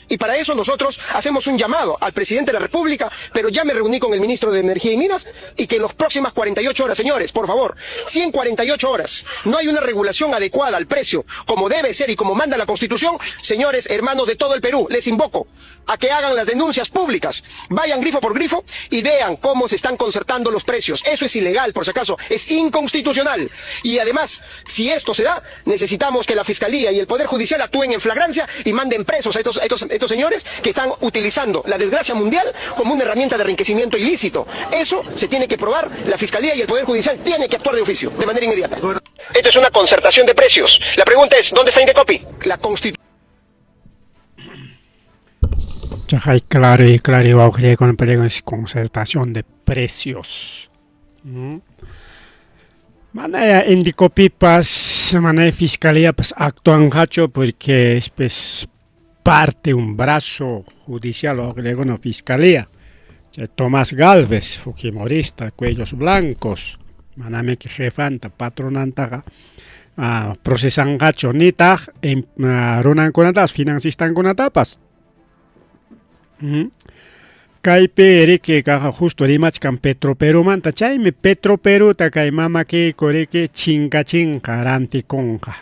Y para eso nosotros hacemos un llamado al presidente de la República, pero ya me reuní con el ministro de Energía y Minas y que en las próximas 48 horas, señores, por favor, si en 48 horas no hay una regulación adecuada al precio, como debe ser y como manda la Constitución, señores, hermanos de todo el Perú, les invoco a que hagan las denuncias públicas, vayan grifo por grifo y vean cómo se están concertando los precios. Eso es ilegal, por si acaso, es inconstitucional. Y además, si esto se da, necesitamos que la Fiscalía y el Poder Judicial actúen en flagrancia y manden presos a estos señores que están utilizando la desgracia mundial como una herramienta de enriquecimiento ilícito. Eso se tiene que probar, la Fiscalía y el Poder Judicial tienen que actuar de oficio, de manera inmediata. Esto es una concertación de precios. La pregunta es, ¿dónde está Indecopi? La Constitución. Chaqay claro y claro wawqillaykuna palaykuna concertación de precios. Manaya Indecopipas, manaya fiscalíapas actuanqachu porque es pues parte un brazo judicial wawqillaykuna fiscalía. Chay Tomás Galvez, fujimorista, cuellos blancos, manamiki jefanta, patronantaqa procesanqachu nitaq runankunatapas financistankunatapas. Kaypi riki kaqa justo rimachkan Petroperumanta, chaymi Petroperuta kay mamakiyku riki chinkachinqa rantikunqa.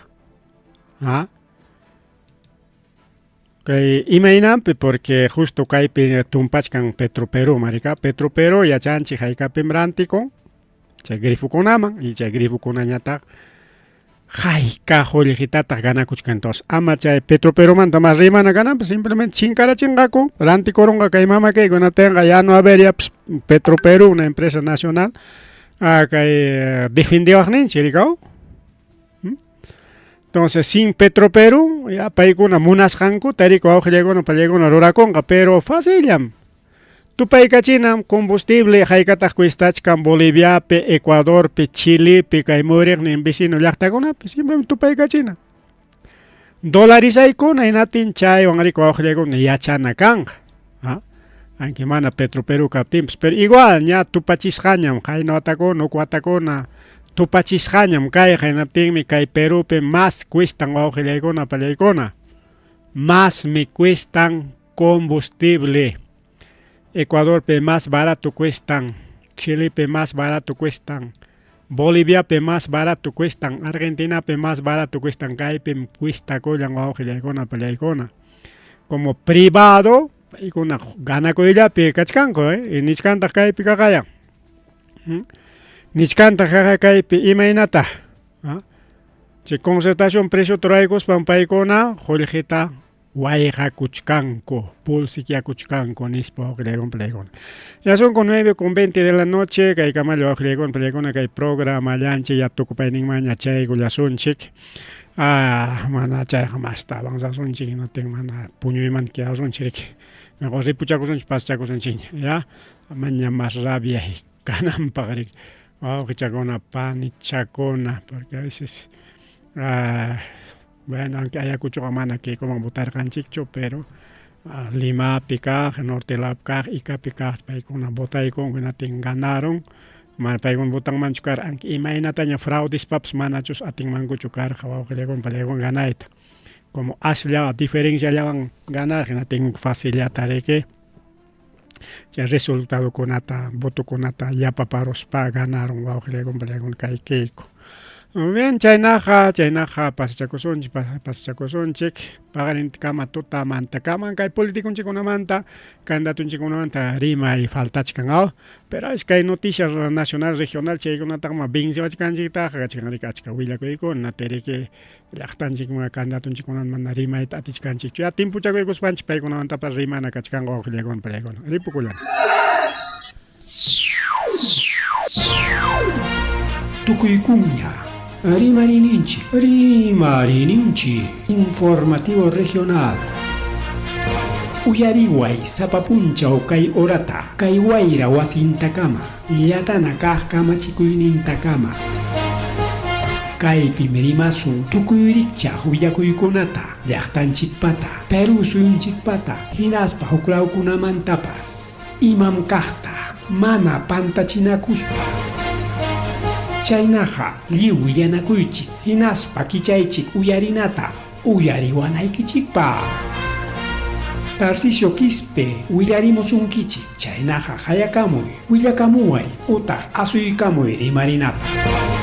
Kay imaynanpi porque justo kaypi tumpachkan Petroperú marika, Petroperú yachanchik haykapim rantikun chay grifukunaman y chay grifukunañataq hayka qullqitataq ganakuchkan. Entonces ama chay Petroperumanta mas rimana kananpaq simplemente chinkarachinqaku, rantikurunqa kay mamakiyku hinaptinqa ya no habería pues, Petroperú, una empresa nacional, kay defendiwaqninchik rikaw. Entonces sin Petroperú ya paykuna munasqankuta riki wawqillaykuna pallaykuna rurakunqa, pero facillam. Tupaykachinam combustible haykataq cuestachkan Boliviapi, Ecuadorpi, Chilepi, kay muyriqnin vecino llaqtakunapi, simplemente tupaykachina. Dolarizaykuna hinaptin chaywan riki wawqillaykuna yachana kanqa. Aunque mana Petroperú kaptinpas, pero igual ña tupachisqañam qayna watakuna, huk watakuna tupachisqañam kayqa hinaptinmi kay Perupi más cuestan wawqillaykuna pallaykuna. Más me cuestan combustible. Ecuadorpi más barato cuestan, Chilepi más barato cuestan, Boliviapi más barato cuestan, Argentinapi más barato cuestan, kaypim cuestakullan wawqillaykuna pallaykuna. Como privado, paykuna ganakuyllapi kachkanku, y nichkantaq kaypi kaqayan. Nichkantaq qaqa kaypi imaynata. Chay concertación preciota ruraykuspan paykuna qullqita wayqakuchkanku, bolsillakuchkanku nispa wawqillaykuna pallaykuna. Ya son con 9:20 de la noche, kay kamalla wawqillaykuna pallaykuna kay programallanchik ya tukupayninmanña chaykullasunchik. Ah, mana chayqa masta avanzasunchik hinaptin mana puñuymanta quedasunchik riki. Mejor ripuchakusunchik pasachakusunchikña ya maña mas rabia kananpaq riki. Wawqichakuna panichakuna porque a veces ah, bueno aunque Ayacuchoqa mana Keikoman votarqanchikchu pero ah, Limapi kaq, norte lawpi kaq, Icapi kaq paykuna votaykunku hinaptin ganaron. Mana paykuna votanmanchu karqa aunque imaynataña fraudispapas manachus atinmankuchu karqa wawqillaykuna pallaykuna ganayta. Como aslla diferenciallawan ganar hinaptin facillata riki chay resultadokunata votokunata yapaparuspa ganaron wawqillaykuna pallaykuna kay Keiko. Bien, chaynaqa chaynaqa pasachakusunchik pasachakusunchik paqarintakama tutamantakama kay politiconchikkunamanta candidatonchikkunamanta rimay faltachkan aw pero kay noticias nacional regional chaykunataqma venciwachkanchiktaq kachkan riki achka willakuykuna teriki llaqtanchikman candidatonchikkunaman mana rimayta atichkanchikchu ya timpuchakuykuspanchik paykunamantapas rimana kachkanqa wawqillaykuna pallaykuna ripukullana. Tukuykunña Rimarininchik, rimarininchik, informativo regional. Uyariway sapa punchaw kay horata, kay wayra wasintakama, llatana kaq kamachikuynintakama. Kaypim rimasun tukuy rikchaq willakuykunata, llaqtanchikpata, Perú suyunchikpata, hinaspa huklawkunamantapas. Imam kaqta, mana pantachinakuspa. Chaynaqa lliw willanakuychik, hinaspa kichaychik uyarinata uyariwanaykichikpaq. Tarcisio Quispe willarimusunkichik, chaynaqa qayakamuy, willakamuway utaq asuykamuy rimarinapaq.